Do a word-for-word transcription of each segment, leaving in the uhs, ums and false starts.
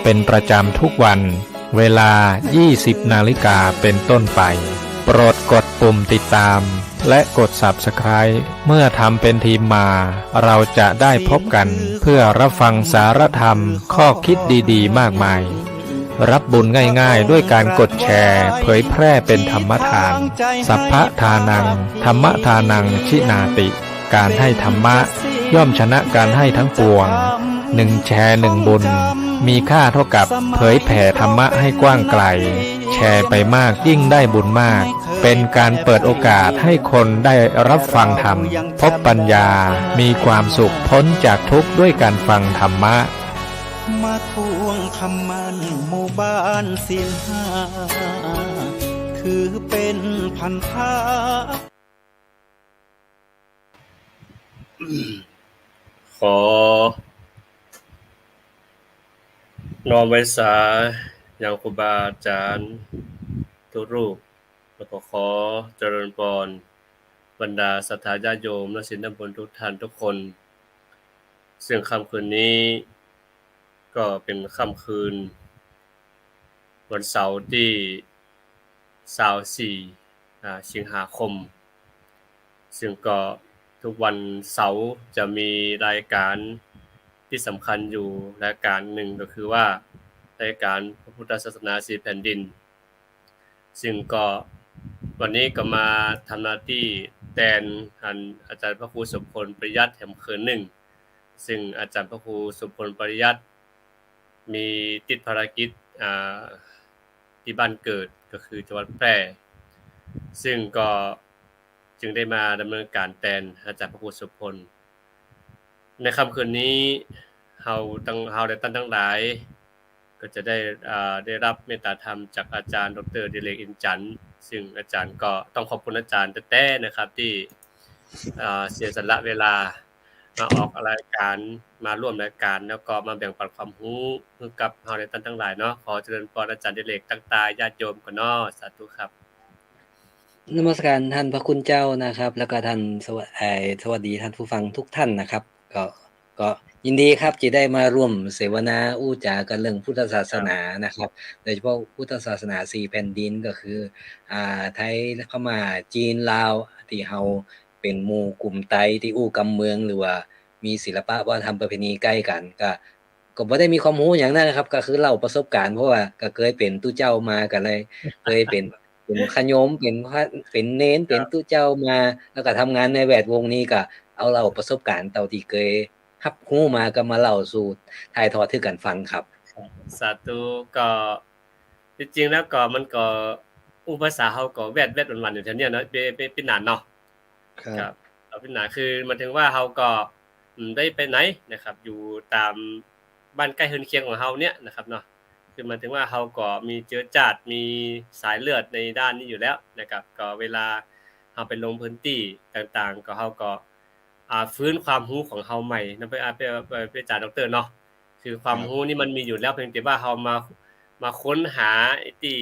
เป็นประจำทุกวัน เวลา ยี่สิบนาฬิกาเป็นต้นไป โปรดกดปุ่มติดตาม และกด Subscribe เมื่อทำเป็นทีมมา เราจะได้พบกันเพื่อรับฟังสารธรรม ข้อคิดดีๆ มากมาย รับบุญง่ายๆ ด้วยการกดแชร์ เผยแพร่เป็นธรรมทาน สัพพะทานัง ธัมมทานัง ชินาติ การให้ธรรมะ ย่อมชนะการให้ทั้งปวง หนึ่งแชร์หนึ่งบุญ มีค่าเท่ากับเผยแผ่ธรรมะให้กว้างไกล แชร์ไปมากยิ่งได้บุญมาก เป็นการเปิดโอกาสให้คนได้รับฟังธรรม พบปัญญา มีความสุขพ้นจากทุกข์ด้วยการฟังธรรมะ มาทวงคำมั่นหมู่บ้านศีลห้า ถือเป็นพันธะ ขอน้อมไหว้สายังครูบาอาจารย์ทุกรูป แล้วก็ขอเจริญพรบรรดาศรัทธาญาติโยมนักศีลนักบุญทุกท่านทุกคน ซึ่งค่ำคืนนี้ก็เป็นค่ำคืนวันเสาร์ที่ ซาวสี่ อ่า สิงหาคม ซึ่งก็ทุกวันเสาร์จะมีรายการที่สำคัญอยู่รายการหนึ่ง ก็คือว่ารายการพระพุทธศาสนาสี่แผ่นดิน ซึ่งก็วันนี้ก็มาทำหน้าตี้แตนอันอาจารย์พระครูโสภณ ปริยัติแหมเขินนึ่ง ซึ่งอาจารย์พระครูโสภณ ปริยัติ มีติดภารกิจ อ่า ที่บ้านเกิดก็คือจังหวัดแพร่ ซึ่งก็จึงได้มาดำเนินการแตนอาจารย์พระครูโสภณ ในค่ำคืนนี้ เฮาตัง เฮาและต้านตังหลาย ก็จะได้ อ่า ได้รับเมตตาธรรมจากอาจารย์ดอกเตอร์ดิเรก อินจันทร์ ซึ่งอาจารย์ก็ต้องขอบคุณอาจารย์แต๊ๆ นะครับ ตี้ อ่า เสียสละเวลา มาออกรายการ มาร่วมรายการ แล้วก็มาแบ่งปันความฮู้หื้อกับเฮาและต้านตังหลายเนาะ ขอเจริญพรอาจารย์ดิเรกตั๊กตายญาติโยมก่อนเนาะ สาธุครับ นมัสการต้านพระคุณเจ้านะครับ แล้วก็ต้านสว- เอ่อ สวัสดีต้านผู้ฟังทุกท่านนะครับ ก็ ก็ยินดีครับ ตี้ได้มาร่วมเสวนาอู้จ๋ากั๋นเรื่องพุทธศาสนานะครับ โดยเฉพาะพุทธศาสนาสี่แผ่นดินก็คือ อ่า ไทย พม่า จีน ลาว ตี้เฮา เป๋นหมู่กุ่มไตตี้อู้กำเมือง หรือว่ามีศิลปะวัฒนธรรมประเพณีใก้กั๋น ก็ ก็บ่ได้มีความฮู้หยังนักนะครับ ก็คือเล่าประสบการณ์ เพราะว่าก็เกยเป๋นตุ๊เจ้ามา ก็เลยเกยเป๋น เป๋นขะโยม เป๋นพระ เป๋นเณร เป๋นตุ๊เจ้ามา แล้วก็ทำงานในแวดวงนี้ ก็เอาเล่าประสบการณ์เต้าตี้เกยฮับฮู้มา ก็มาเล่าสู่ถ่ายทอดหื้อกั๋นฟังครับ สาธุ ก็ จริงๆ แล้วก็มันก็อู้ภาษาเฮาก็แวดๆ วันๆ อยู่แถวเนี้ยเนาะ เป๋น เป๋น เป๋นหนานเนาะ ครับ ครับ เอาเป๋นหนาน คือหมายถึงว่าเฮาก็ อืม ได้ไปไหนนะครับ อยู่ต๋ามบ้านใก้เฮือนเคียงของเฮาเนี่ยนะครับเนาะ คือหมายถึงว่าเฮาก็มีเจื๊อจ้าด มีสายเลือดในด้านนี้อยู่แล้วนะครับ ก็เวลาเฮาไปลงพื้นตี้ต่างๆ ก็เฮาก็ อ่า ฟื้นความฮู้ของเฮาใหม่นะ เป๋น อ่า เป๋น เป๋น เป๋นอาจ๋ารย์ดอกเตอร์เนาะ คือความฮู้นี่มันมีอยู่แล้ว เพียงแต่ว่าเฮามา มาค้นหาไอ้ตี้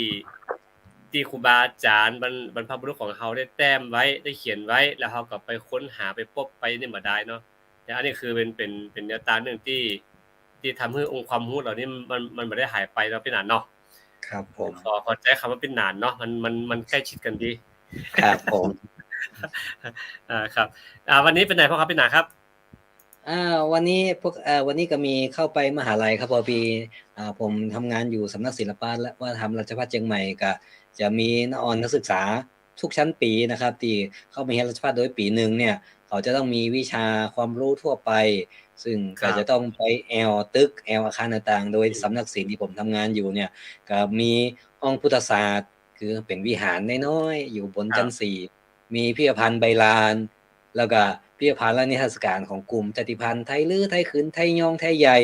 ตี้ครูบาอาจ๋ารย์ บรร- บรรพบุรุษของเฮาได้แต้มไว้ ได้เขียนไว้ แล้วเฮาก็ไปค้นหา ไปปบไปนี่บ่ดายเนาะ แต่อันนี้คือเป๋น เป๋น เป๋นแนวตางนึ่งตี้ ตี้ทำหื้อองค์ความฮู้เหล่านี้มัน มันบ่ได้หายไปเนาะ เป๋นหนานเนาะ ครับผม ขอ ขอใจ๊กำว่าเป๋นหนานเนาะ มัน มัน มันใก้ชิดกั๋นดี ครับผม อ่า ครับ อ่า วันนี้ไปไหนพ่องครับ เป๋นหนานครับ อ่า วันนี้พวก อ่า วันนี้ก็มีเข้าไปมหาลัยครับ พอดี อ่า ผมทำงานอยู่สำนักศิลปะและวัฒนธรรมราชภัฏเจียงใหม่ ก็จะมีนักอ่อนนักศึกษาทุกชั้นปี๋นะครับ ตี้เข้ามาเฮียนราชภัฏโดยปี๋นึ่งเนี่ย เขาจะต้องมีวิชาความรู้ทั่วไป ซึ่งก็จะต้องไปแอ่วตึก แอ่วอาคารต่างๆ โดยสำนักศิลป์ตี้ผมทำงานอยู่เนี่ย ก็มีห้องพุทธศาสตร์ คือเป๋นวิหารน้อยๆ อยู่บนชั้นสี่ มีพิพิธภัณฑ์ใบลาน แล้วก็พิพิธภัณฑ์และนิทรรศการของกลุ่มชาติพันธุ์ไทลื้อ ไทขึน ไทยอง ไทใหญ่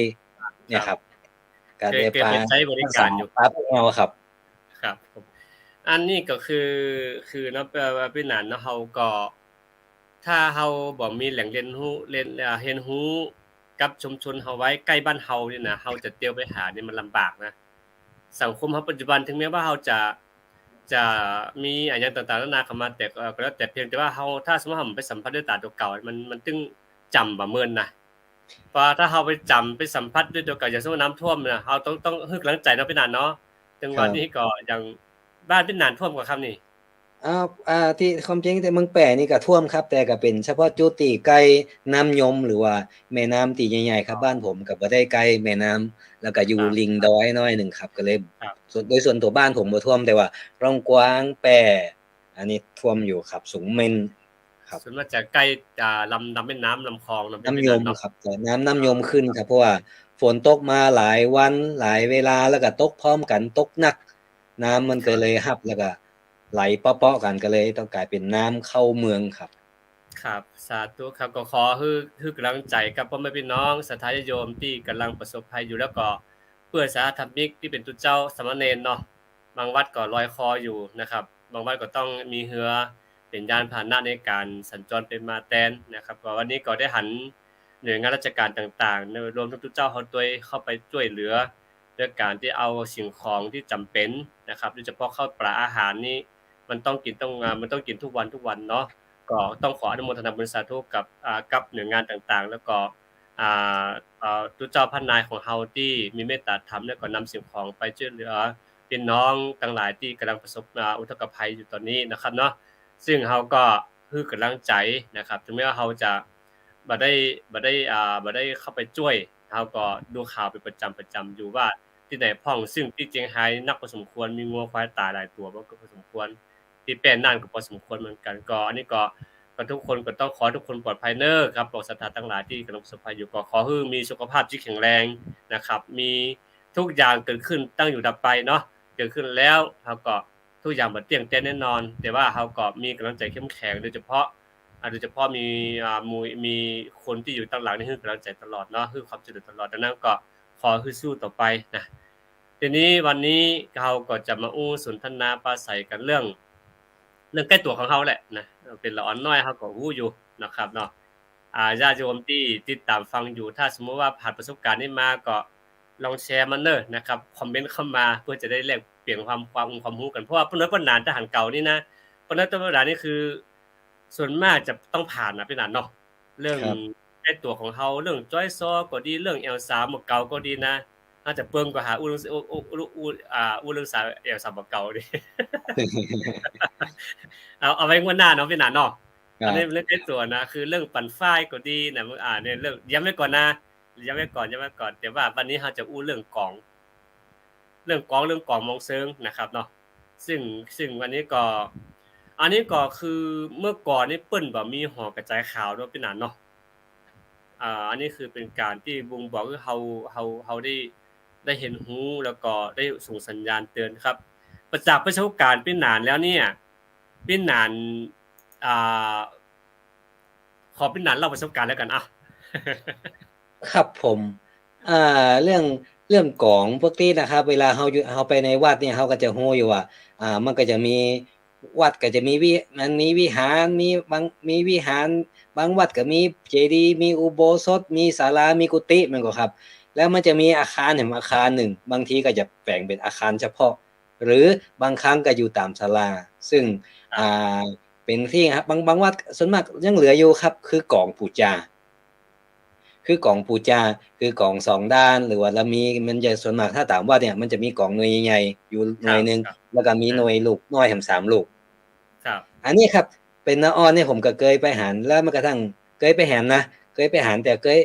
เนี่ยครับ ก็ได้ไปใจ๊บริการอยู่ ปาแอ่วครับ ครับผม อันนี้ก็คือ คือเนาะ แป๋นว่าเป๋นหนานเนาะ เฮาก็ ถ้าเฮาบ่มีแหล่งเรียนฮู้ เรียน อ่า เฮียนฮู้กับชุมชนเฮาไว้ใก้บ้านเฮานี่นะ เฮาจะเตียวไปหานี่มันลำบากนะ สังคมเฮาปัจจุบัน ถึงแม้ว่าเฮาจะ จะมีอะหยังต่างๆ นานาเข้ามา แต่ก็ ก็แล้วแต่ เพียงแต่ว่าเฮา ถ้าสมมุติว่าเฮาไปสัมผัสด้วยต๋าตั๋วเก่า มัน มันตึงจ๋ำบ่เมินนะ เพราะถ้าเฮาไปจ๋ำไปสัมผัสโดยตั๋วก่อน อย่างสมมุติน้ำท่วมน่ะ เฮาต้อง ต้องหื้อก๋ำลังใจ๋เนาะปี้หนานเนาะ เถิงวันนี้ก็ยัง บ้านปี้หนานท่วมก่อครับนี่ อ่า อ่า ตี้ความจริงตี้เมืองแป้นี่ก็ท่วมครับ แต่ก็เป๋นเฉพาะจุดตี้ใก้น้ำยม หรือว่าแม่น้ำตี้ใหญ่ๆ ครับ บ้านผมก็บ่ได้ใก้แม่น้ำ แล้วก็อยู่ริมดอยหน้อยนึ่งครับ ก็เลย ส่วน โดยส่วนตั๋วบ้านผมบ่ท่วม แต่ว่าร่องกวาง แป้ อันนี้ท่วมอยู่ครับ สูงเม่นครับ ส่วนมากจะใก้ อ่า ลำ ลำแม่น้ำ ลำคลอง ลำ น้ำยมครับ น้ำ น้ำยมขึ้นครับ เพราะว่าฝนตกมาหลายวันหลายเวลา แล้วก็ตกพร้อมกั๋น ตกหนัก น้ำมันก็เลยฮับ แล้วก็ไหลเปาะๆ กั๋น ก็เลยต้องก๋ายเป๋นน้ำเข้าเมืองครับ ครับ สาธุครับ ก็ขอหื้อ หื้อก๋ำลังใจ๋กับป้อแม่ปี้น้องศรัทธาญาติโยมตี้ก่ำลังประสบภัยอยู่ แล้วก็เปื้อนสหธรรมิกตี้เป๋นตุ๊เจ้าสามเณรเนาะ บางวัดก็ลอยคออยู่นะครับ บางวัดก็ต้องมีเฮือเป๋นยานพาหนะในก๋านสัญจรไปมาแตนนะครับ ก็วันนี้ก็ได้หันหน่วยงานราชก๋านต่างๆ รวมทั้งตุ๊เจ้าเฮาตวยเข้าไปจ้วยเหลือ โดยก๋านตี้เอาสิ่งของตี้จ๋ำเป๋นนะครับ โดยเฉพาะข้าวป๋าอาหารนี่ มันต้องกิ๋นต้อง อ่า มันต้องกิ๋นทุกวันทุกวันเนาะ ก็ต้องขออนุโมทนาบุญสาธุกับ อ่า กับหน่วยงานต่างๆ แล้วก็ อ่า เอ่อ ตุ๊เจ้าพระนายของเฮาตี้มีเมตตาธรรม แล้วก็นำสิ่งของไปจ้วยเหลือปี้น้องตังหลายตี้ก่ำลังประสบ อ่า อุทกภัยอยู่ต๋อนนี้นะครับเนาะ ซึ่งเฮาก็หื้อก๋ำลังใจ๋นะครับ เถิงแม้ว่าเฮาจะบ่ได้ บ่ได้ อ่า บ่ได้เข้าไปจ้วย เฮาก็ดูข่าวเป๋นประจ๋ำประจ๋ำอยู่ว่าตี้ไหนพ่อง ซึ่งตี้เจียงฮายนักพอสมควร มีงัวควายต๋ายหลายตั๋ว มันก็พอสมควร ตี้แป้น่านก็พอสมควรเหมือนกั๋น ก็อันนี้ก็ ก็ทุกคนก็ต้องขอทุกคนปลอดภัยเน่อครับ พวกศรัทธาตังหลายตี้ก่ำลังประสบภัยอยู่ ก็ขอหื้อมีสุขภาพตี้แข็งแรงนะครับ มีทุกอย่างเกิดขึ้นตั้งอยู่ดับไปเนาะ เกิดขึ้นแล้ว เฮาก็ทุกอย่างบ่เตี้ยงแต๊แน่นอน แต่ว่าเฮาก็มีก๋ำลังใจ๋เข้มแข็ง โดยเฉพาะ อ่า โดยเฉพาะมี อ่า หมู่ มีคนตี้อยู่ตังหลังนี่หื้อก๋ำลังใจ๋ตลอดเนาะ หื้อความจ้วยเหลือตลอด ดังนั้นก็ขอหื้อสู้ต่อไปนะ ทีนี้วันนี้เฮาก็จะมาอู้สนทนาปราศรัยกั๋นเรื่อง เรื่องใก้ตั๋วของเฮาแหละนะ เป๋นละอ่อนน้อยเฮาก็ฮู้อยู่นะครับเนาะ อ่า ญาติโยมตี้ติดต๋ามฟังอยู่ ถ้าสมมุติว่าผ่านประสบก๋ารณ์นี้มาก็ลองแชร์มาเน่อนะครับ คอมเมนต์เข้ามาเปื้อจะได้แลกเปลี่ยนความ ความ ความฮู้กั๋น เพราะว่าป้อน้อยป้อหนานทหารเก่านี่นะ ป้อน้อยป้อหนานนี่คือ ส่วนมากจะต้องผ่านนะปี้หนานเนาะ เรื่องใก้ตั๋วของเฮา เรื่องจ๊อยซอก็ดี เรื่องแอวสามบ่าเก่าก็ดีนะ อาจจะเปิ้งก็หาอู้เรื่อง อู้ อู้ อู้ อู้ อ่า อู้เรื่องสาวแอวสามบ่าเก่าดิ เอา เอาไว้งวดหน้าเนาะปี้หนานเนาะ อันนี้เรื่องใก้ตั๋วนะ คือเรื่องปั่นฝ้ายก็ดีนะ อ่า เนี่ยเรื่อง ย้ำไว้ก่อนนะ ย้ำไว้ก่อน ย้ำไว้ก่อน แต่ว่าวันนี้เฮาจะอู้เรื่องก๋อง เรื่องก๋อง เรื่องก๋องมองเซิงนะครับเนาะ ซึ่ง ซึ่งอันนี้ก็ อันนี้ก็คือเมื่อก่อนนี่เปิ้นบ่มีหอกระจายข่าวเนาะปี้หนานเนาะ อ่า อันนี้คือเป๋นก๋านตี้บ่งบอกหื้อเฮา เฮา เฮาได้ ได้หันฮู้ แล้วก็ได้ส่งสัญญาณเตือนครับ จากประสบก๋ารณ์ปี้หนานแล้วเนี่ย ปี้หนาน อ่า ขอปี้หนานเล่าประสบก๋ารณ์แล้วกั๋นอ่ะ ครับผม อ่า เรื่อง เรื่องก๋องปกตินะครับ เวลาเฮาอยู่ เฮาไปในวัดเนี่ย เฮาก็จะฮู้อยู่ว่า อ่า มันก็จะมี วัดก็จะมีวิ มันมีวิหาร มีบาง มีวิหาร บางวัดก็มีเจดีย์ มีอุโบสถ มีศาลา มีกุฏิ แม่นก่อครับ แล้วมันจะมีอาคารแหมอาคารนึ่ง บางทีก็จะแป๋งเป๋นอาคารเฉพาะ หรือบางครั้งก็อยู่ต๋ามศาลา ซึ่ง อ่า เป๋นตี้ครับ บาง บางวัดส่วนมากยังเหลืออยู่ครับ คือก๋องปู๋จา คือก๋องปู๋จา คือก๋องสองด้าน หรือว่าละมี มันจะส่วนมากถ้าต๋ามวัดเนี่ย มันจะมีก๋องหน่วยใหญ่ๆ อยู่หน่วยนึ่ง แล้วก็มีหน่วยลูกน้อยแหมสามลูก ครับ อันนี้ครับ เป๋นน้าอ่อนเนี่ยผมก็เกยไปหัน แล้วแม้กระทั่งเกยไปหันนะ เกยไปหัน แต่เกย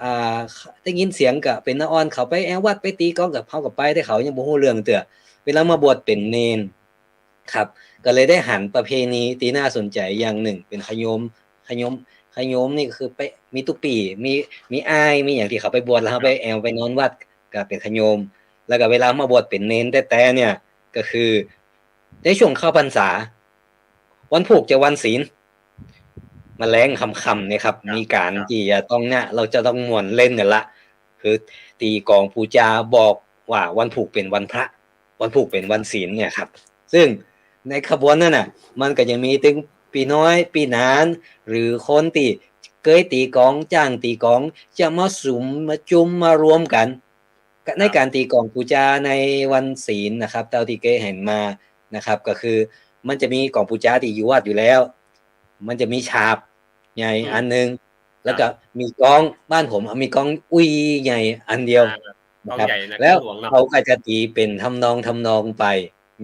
อ่า ได้ยินเสียงก็เป๋นน้าอ่อนเขาไปแอววัดไปตี๋ก๋องกับเฮาก็ไป แต่เขายังบ่ฮู้เรื่องเตื้อ เวลามาบวชเป๋นเณร ครับ ก็เลยได้หันประเพณีตี้น่าสนใจ๋อย่างนึ่ง เป๋นขะโยม ขะโยม ขะโยมนี่ก็คือไป มีตุ๊ปี้ มี มีอ้าย มีหยังตี้เขาไปบวชแล้วเฮาไปแอวไปนอนวัด ก็เป๋นขะโยม แล้วก็เวลามาบวชเป๋นเณรแต๊ๆ เนี่ย ก็คือ ในช่วงเข้าพรรษา วันพูกจะวันศีล มาแลงค่ำๆ เนี่ยครับ ครับ มีก๋าน ครับ ตี้จะต้องเนี่ย เฮาจะต้องม่วนเล่นกั๋นละ คือตี๋ก๋องปู๋จาบอกว่าวันพูกเป๋นวันพระ วันพูกเป๋นวันศีลเนี่ยครับ ซึ่งในขบวนนั้นน่ะ มันก็จะมีตึงปี้น้อย ปี้หนาน หรือคนตี้เกยตี๋ก๋อง จ้างตี๋ก๋อง จะมาสุม มาจุม มารวมกั๋น ในก๋านตี๋ก๋องปู๋จาในวันศีลนะครับ เต้าตี้เกยหันมานะครับ ก็คือมันจะมีก๋องปู๋จาตี้อยู่วัดอยู่แล้ว มันจะมีฉาบใหญ่อันนึ่ง แล้วก็มีก๊อง บ้านผมมีก๊องอุ้ยใหญ่อันเดียว อ่า นะครับ ก๊องใหญ่นะ แล้ว ก๊องหลวงเนาะ เขาก็จะตี๋เป๋นทำนองทำนองไป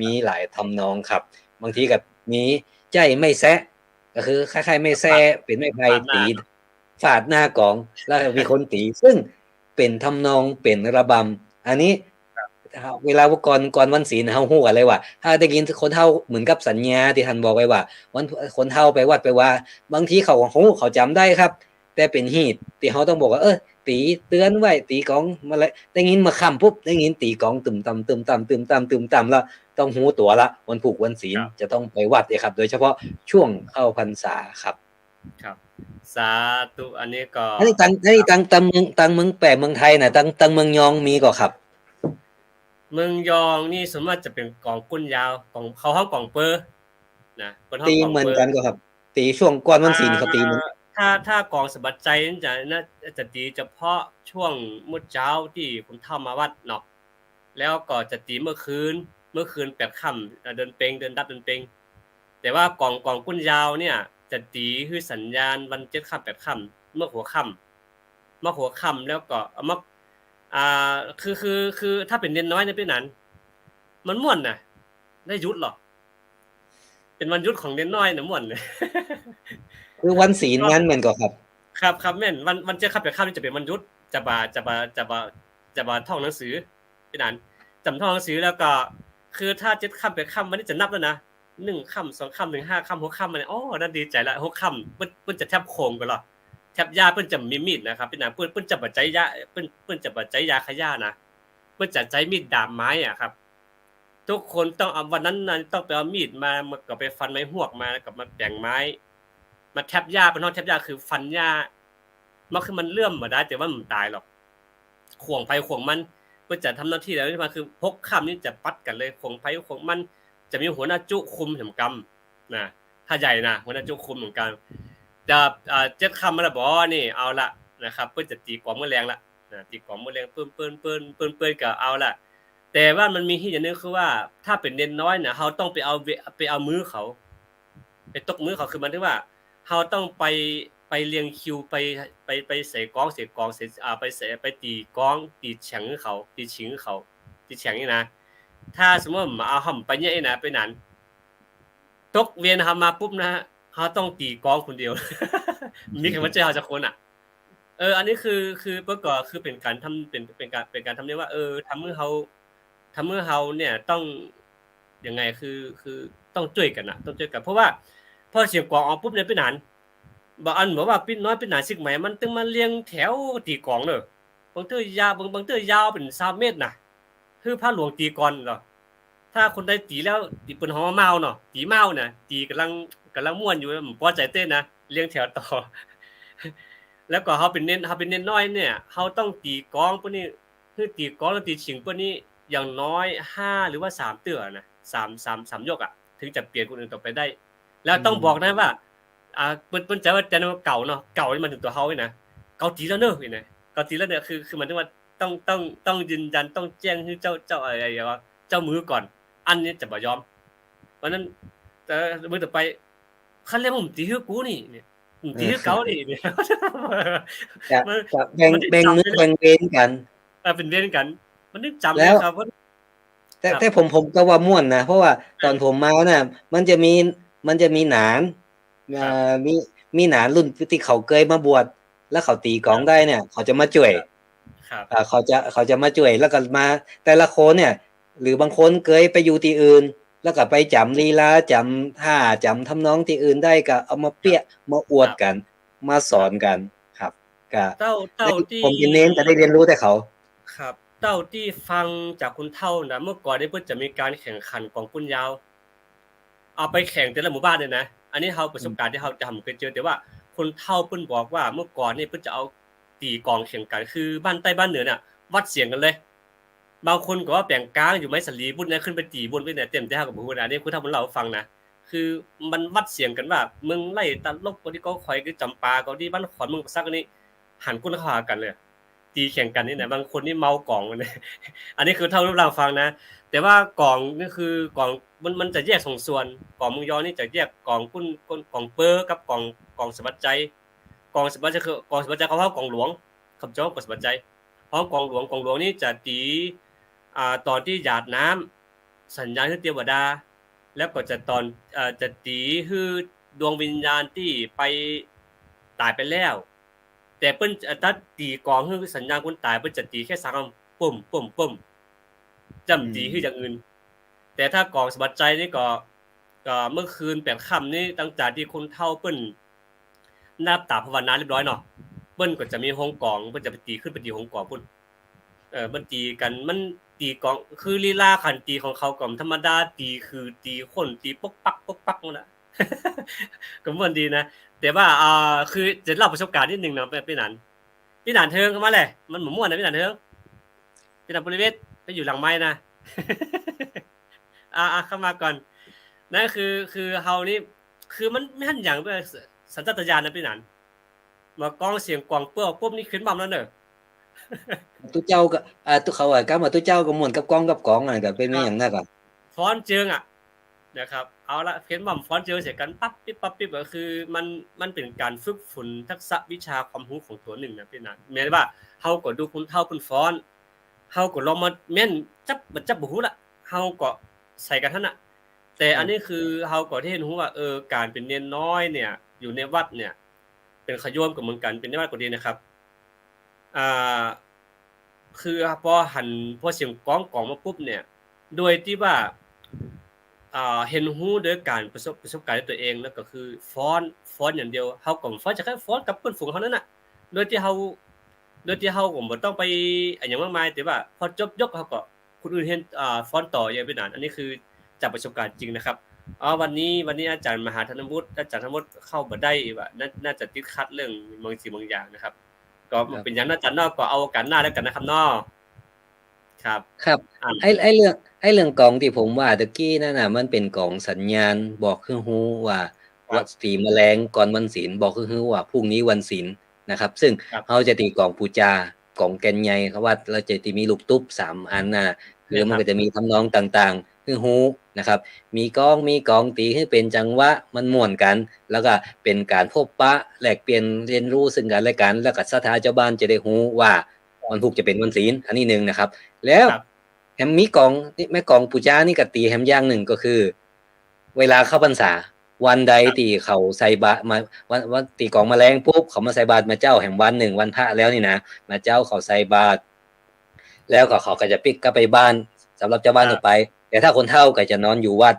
มีหลายทำนองครับ บางทีก็มีใจ๊ไม้แซะ ก็คือคล้ายๆ ไม้แซะ ฟาด เป๋นไม้ไผ่ ฟาดหน้า ตี๋ ฟาดหน้าก๊อง แล้วมีคนตี๋ ซึ่งเป๋นทำนอง เป๋นระบำ อันนี้ ครับ เวลาก่อน ก่อนวันศีลเฮาฮู้กั๋นเลยว่า ถ้าได้ยินคนเฒ่าเหมือนกับสัญญาตี้ต้านบอกไว้ว่า วัน คนเฒ่าไปวัดไปวา บางทีเขาฮู้ เขาจ๋ำได้ครับ แต่เป๋นฮีตตี้เฮาต้องบอกว่า เออ ตี๋เตื๋อนไว้ ตี๋ก๊องมาแล้ว ได้ยินเมื่อค่ำปุ๊บ ได้ยินตี๋ก๊องตึมตำ ตึมตำ ตึมตำ ตึมตำ แล้วต้องฮู้ตั๋วละ วันพูกวันศีล ครับ จะต้องไปวัดเนี่ยครับ โดยเฉพาะช่วงเข้าพรรษาครับ ครับ สาธุ อันนี้ก็ อันนี้ตัง อันนี้ตัง ตังเมือง ตังเมืองแป้เมืองไทยนะ ตัง ตังเมืองยองมีก่อครับ เมืองยองนี่ส่วนมากจะเป๋นก๋องกุ้นยาว ก๋อง เขาฮ้องก๋องเปอนะ เปิ้นฮ้อง ตี๋ ก๋องเปอ เหมือนกั๋นก่อครับ ตี๋ช่วงก่อนวันศีลเขาตี๋เหมือน อ่า ถ้า ถ้าก๋องสะบัดใจ๋นี่จะ น่าจะตี๋เฉพาะช่วงมื้อเจ๊าตี้คนเฒ่ามาวัดเนาะ แล้วก็จะตี๋เมื่อคืน เมื่อคืนแปดค่ำ เอ่อ เดือนเป็ง เดือนดับเดือนเป็ง แต่ว่าก๋อง ก๋องกุ้นยาวเนี่ย จะตี๋หื้อสัญญาณวันเจ็ดค่ำแปดค่ำ เมื่อหัวค่ำ เมื่อหัวค่ำแล้วก็เอามา อ่า คือ คือ คือถ้าเป๋นเณรน้อยเนี่ยเป๋นอัน มันม่วนนะ ได้หยุดลอ เป๋นวันหยุดของเณรน้อยนะ ม่วน คือวันศีล ก็ วันแม่นก่อครับ ครับ ครับ แม่น วัน วันเจ็ดค่ำแปดค่ำนี่จะเป๋นวันหยุด จะบ่า จะบ่า จะบ่า จะบ่าท่องหนังสือ เป๋นอัน จ๋ำท่องหนังสือ แล้วก็ คือถ้าเจ็ดค่ำแปดค่ำวันนี้จะนับแล้วนะ นึ่งค่ำ สองค่ำ นึ่ง ห้าค่ำ หกค่ำมาเนี่ย โอ้ นั่นดีใจ๋ละ หกค่ำ เปิ้น เปิ้นจะแท็บโข่งก่อลอ แท็บหญ้า เปิ้นจะมีมีดนะครับ เป๋นอัน เปิ้น เปิ้นจะบ่ใจ๊หญ้า เปิ้น เปิ้นจะบ่ใจ๊ยาฆ่าหญ้านะ เปิ้นจะใจ๊มีดดาบไม้อะครับ ทุกคนต้องเอา วันนั้นนะ ต้องไปเอามีดมา มาก็ไปฟันไม้ฮวกมา แล้วก็มาแป๋งไม้ มาแท็บหญ้า เปิ้นฮ้องแท็บหญ้าคือฟันหญ้า มันคือมันเลื่อมบ่ได้ แต่ว่ามันบ่ต๋ายหรอก ข่วงไผข่วงมัน เปิ้นจะทำหน้าตี้แล้ว นี่มันคือหกค่ำนี่จะปัดกั๋นเลย ข่วงไผข่วงมัน จะมีหัวหน้าจุคุมแหมกำนะ ถ้าใหญ่นะ หัวหน้าจุคุมแหมกำ จะ อ่า เจ็ดค่ำมาแล้วบ่นี่ เอาละนะครับ เปิ้นจะตี๋ก๋องมื้อแลงละนะ ตี๋ก๋องมื้อแลง เปิ้น เปิ้น เปิ้น เปิ้น เปิ้นก็เอาละ แต่ว่ามันมีฮีตอย่างนึ่งคือว่า ถ้าเป๋นเณรน้อยเนี่ย เฮาต้องไปเอาเว ไปเอามือเขา ไปตกมือเขา คือหมายถึงว่า เฮาต้องไป ไปเรียงคิว ไป ไป ไปใส่ก๊อง ใส่ก๊อง ใส่ อ่า ไปใส่ ไปตี๋ก๊อง ตี๋แฉ่งหื้อเขา ตี๋ฉิงหื้อเขา ตี๋แฉ่งนี่นะ ถ้าสมมุติว่าเอา เฮาบ่ไปเนี่ยนะ เป๋นอัน ตกเวรเฮามาปุ๊บนะ เฮาต้องตี๋ก๊องคนเดียว มีใผมาจ้วยเฮาสักคนอะ เออ อันนี้คือ คือเปิ้นก็คือเป๋นก๋านทำ เป๋น เป๋นก๋าน เป๋นก๋านทำเนียมว่า เออ ทำหื้อเฮา ทำหื้อเฮาเนี่ยต้อง ยังไง คือ คือต้องจ้วยกั๋นน่ะ ต้องจ้วยกั๋น เพราะว่า พอเสียงก๋องออกปุ๊บเนี่ย เป๋นอัน บ่าอันบอกว่าปี้น้อยปี้หนานเชียงใหม่ มันตึงมาเรียงแถวตี๋ก๋องเน่อ บางเตื้อยาว บาง บางเตื้อยาวเป๋นซาวเมตรน่ะ คือพระหลวงตี๋ก่อนเนาะ ถ้าคนใดตี๋แล้ว ตี๋เปิ้นฮ้องว่าเม้าเนาะ ตี๋เม้าน่ะ ตี๋ก่ำลัง ก่ำลังม่วนอยู่ บ่ปอใจ๋เต๊อะนะ เรียงแถวต่อ แล้วก็เฮาเป๋นเณร เฮาเป๋นเณรน้อยเนี่ย เฮาต้องตี๋ก๊องเปิ้นนี่ คือตี๋ก๊องแล้วตี๋ฉิงเปิ้นนี่ อย่างน้อยห้าหรือว่าสามเตื้อนะ สาม สาม สามยกอะ ถึงจะเปลี่ยนคนอื่นต่อไปได้ แล้วต้องบอกนะว่า อ่า เปิ้น เปิ้นจะว่า จะว่าเก๋าเนาะ เก๋านี่หมายถึงตั๋วเฮานี่นะ เก๋าตี๋แล้วเน่อ นี่นะ เก๋าตี๋แล้วเนี่ย คือ คือหมายถึงว่าต้อง ต้อง ต้องยืนยัน ต้องแจ้งหื้อเจ้า เจ้าอะไร เจ้ามือก่อน อันนี้จะบ่ยอม เพราะฉะนั้น แต่มื้อต่อไป คันแลมึงบ่ตี๋หื้อกูนี่ เนี่ย มึงบ่ตี๋หื้อเก๋านี่ เนี่ย จะ มัน จะแบ่ง มันได้ แบ่งมื้อ จ๋ำเลยนะ แบ่งเวรกั๋น เออ เป๋นเวรกั๋น มันได้จ๋ำเลยครับ แล้ว แต่ ครับ แต่ผม ผมก็ว่าม่วนนะ เพราะว่า อ่า ต๋อนผมมาน่ะ มันจะมี มันจะมีหนาน ครับ เอ่อ มี มีหนานรุ่นตี้เขาเกยมาบวช แล้วเขาตี๋ก๋องได้เนี่ย เขาจะมาจ้วย ครับ ครับ อ่า เขาจะ เขาจะมาจ้วย แล้วก็มา แต่ละคนเนี่ย หรือบางคนเกยไปอยู่ตี้อื่น แล้วก็ไปจ๋ำลีลา จ๋ำท่า จ๋ำทำนองตี้อื่นได้ ก็เอามาเปี้ย มาอวดกั๋น มาสอนกั๋นครับ ก็ เต้า เต้าตี้ ผมเป๋นเณรก็ได้เรียนรู้แต่เขา ครับ เต้าตี้ฟังจากคนเฒ่านะ เมื่อก่อนนี่เปิ้นจะมีก๋านแข่งขันก๋องกุ้นยาว เอาไปแข่งแต่ละหมู่บ้านเลยนะ อันนี้เฮาประสบก๋ารณ์ตี้เฮาจะบ่เกยเจอ แต่ว่าคนเฒ่าเปิ้นบอกว่าเมื่อก่อนนี่เปิ้นจะเอาตี๋ก๋องแข่งกั๋น คือบ้านใต้บ้านเหนือเนี่ย วัดเสียงกั๋นเลย บางคนก็ว่าแป๋งก๊างอยู่ไม้สาลีปุ้นนะ ขึ้นไปตี๋บนไปเนี่ย เต็มตี้เฮาก็บ่ฮู้นะ อันนี้คนเฒ่าเปิ้นเล่าหื้อฟังนะ คือมันวัดเสียงกั๋นว่า เมืองไร่ตลบ ก็ตี้กอข่อย ก็ตี้จ๋ำปา ก็ตี้บ้านขอน เมืองป่าสัก อันนี้หันก้นเข้าหากั๋นเลย ตี๋แข่งกั๋นนี่นะ บางคนนี่เมาก๋องนะ อันนี้คือเฒ่าเล่าหื้อฟังนะ แต่ว่าก๋องนี่คือก๋อง มัน มันจะแยกสองส่วน ก๋องเมืองยองนี่จะแยกก๋องกุ้น กุ้น ก๋องเปอกับก๋อง ก๋องสะบัดใจ๋ ก๋องสะบัดใจ๋ คือกองสะบัดใจ๋ของเฮากองหลวง ครับเจ้า กองสะบัดใจ๋ ของกองหลวง กองหลวงนี่จะตี๋ อ่า ต๋อนตี้หยาดน้ำ สัญญาณหื้อเตวดา แล้วก็จะต๋อน เอ่อ จะตี๋หื้อดวงวิญญาณตี้ไป ต๋ายไปแล้ว แต่เปิ้น เอ่อ ถ้าตี๋ก๋องหื้อสัญญาณคนต๋าย เปิ้นจะตี๋แค่สาม ปุ้ม ปุ้ม ปุ้ม จ้ำ อืม ตี๋หื้ออย่างอื่น แต่ถ้าก๋องสะบัดใจ๋นี่ก็ ก็เมื่อคืนแปดค่ำนี้ หลังจากตี้คนเฒ่าเปิ้น นับต๋าภาวนาเรียบร้อยเนาะ เปิ้นก็จะมีโฮงก๋อง เปิ้นจะไปตี๋ ขึ้นไปตี๋โฮงก๋องปู๊น เออ มันตี๋กั๋น มันตี๋ก๋อง คือลีลาก๋านตี๋ของเขาก็ธรรมดา ตี๋ขื่อ ตี๋ข้น ตี๋ป๊กปักป๊กปักนั่นแหละ ก็ม่วนดีนะ แต่ว่า อ่า คือจะเล่าประสบการณ์นิดนึงเนาะ ปี้หนาน ปี้หนานเทิงเข้ามาแหละ มันบ่ม่วนนะปี้หนานเทิง ปี้หนานบริเวณไปอยู่หลังไมค์นะ อ่า อ่า เข้ามาก่อน นั่นคือ คือเฮานี่ คือมันบ่หันหยังเว้ย สัญชาตญาณนะปี้หนาน เมื่อก้องเสียงก๋องเปิ้นปุ๊บนี่ขึ้นม่ำแล้วเน่อ ตุ๊เจ้าก็ อ่า ตุ๊เขาว่า กำว่าตุ๊เจ้าก็เหมือนกับก้องกับก๋องอะ ก็เป๋น ครับ อย่างนั้นอะ ฟ้อนเจิงอะนะครับ เอาละ เป๋นม่ำฟ้อนเจิงใส่กั๋น ปั๊บปิ๊บ ปั๊บปิ๊บ ก็คือมัน มันเป๋นก๋านฝึกฝนทักษะวิชาความฮู้ของตั๋วนึ่งนะปี้หนาน แม้ว่าเฮาก็ดูคนเฒ่าเปิ้นฟ้อน เฮาก็ลองมาแม่น จับ บ่จับบ่ฮู้ละ เฮาก็ใส่กั๋นหั้นน่ะ แต่ ครับ อันนี้คือเฮาก็ได้เรียนฮู้ว่า เออ ก๋านเป๋นเณรน้อยเนี่ย อยู่ในวัดเนี่ย เป๋นขะโยมก็เหมือนกั๋น เป๋นเณรวัดก็ดีนะครับ อ่า คือปอหัน ปอเสียงก๋องก๋องมาปุ๊บเนี่ย โดยตี้ว่า อ่า เรียนฮู้โดยก๋านประสบ ประสบก๋ารณ์ด้วยตั๋วเอง แล้วก็คือฟ้อน ฟ้อนอย่างเดียว เฮาก็ฟ้อน จะแค่ฟ้อนกับเปิ้นฝูงเฮานั้นน่ะ โดยตี้เฮา โดยตี้เฮาก็บ่ต้องไปอะหยังมากมาย แต่ว่าปอจบยกเฮาก็ คนอื่นเห็น อ่า ฟ้อนต่ออย่างปี้หนาน อันนี้คือจากประสบการณ์จริงนะครับ อ๋อ วันนี้ วันนี้อาจ๋ารย์มหาธนวุฒิ อาจ๋ารย์ธนวุฒิเข้าบ่ได้ว่า น่า น่าจะติดขัดเรื่องบางสิ่งบางอย่างนะครับ ก็ ครับ บ่เป๋นหยังเนาะอาจ๋ารย์เนาะ ก็เอาโอกาสหน้าแล้วกั๋นนะครับเนาะ ครับ ครับ อ่า ไอ้ ไอ้เรื่อง ไอ้เรื่องก๋องตี้ผมว่าตะกี้นั่นน่ะ มันเป๋นก๋องสัญญาณบอกหื้อฮู้ว่า ครับ วัน ตี๋แมลงก่อนวันศีล บอกหื้อฮู้ว่าพรุ่งนี้วันศีลนะครับ ซึ่ง ครับ เฮาจะตี๋ก๋องปู๋จา ก๋องแก่นใหญ่ เขาว่าเฮาจะตี๋มีลูกตุ๊บสามอันน่ะ คือ แม่นครับ มันก็จะมีทำนองต่างๆ หื้อฮู้นะครับ มีก๋อง มีก๋องตี๋หื้อเป๋นจังหวะ มันม่วนกั๋น แล้วก็เป๋นก๋านพบปะแลกเปลี่ยนเรียนรู้ซึ่งกั๋นและกั๋น แล้วก็ศรัทธาจาวบ้านจะได้ฮู้ว่า ครับ วันพูกจะเป๋นวันศีล อันนี้นึ่งนะครับ แล้ว ครับ แหมมีก๋อง นี่แม่ก๋องปู๋จานี่ก็ตี๋แหมอย่างนึ่งก็คือ เวลาเข้าพรรษา วันใด ครับ ตี้เขาใส่บาตรมา วัน วัน ตี๋ก๋องแมลงปุ๊บ เขามาใส่บาตรมาเจ๊าแหมวันนึ่ง วันพระแล้วนี่นะ มาเจ๊าเขาใส่บาตร แล้วก็เขาก็จะปิ๊กกลับไปบ้าน สำหรับจาวบ้าน ครับ ทั่วไป แต่ถ้าคนเฒ่าก็จะนอนอยู่วัด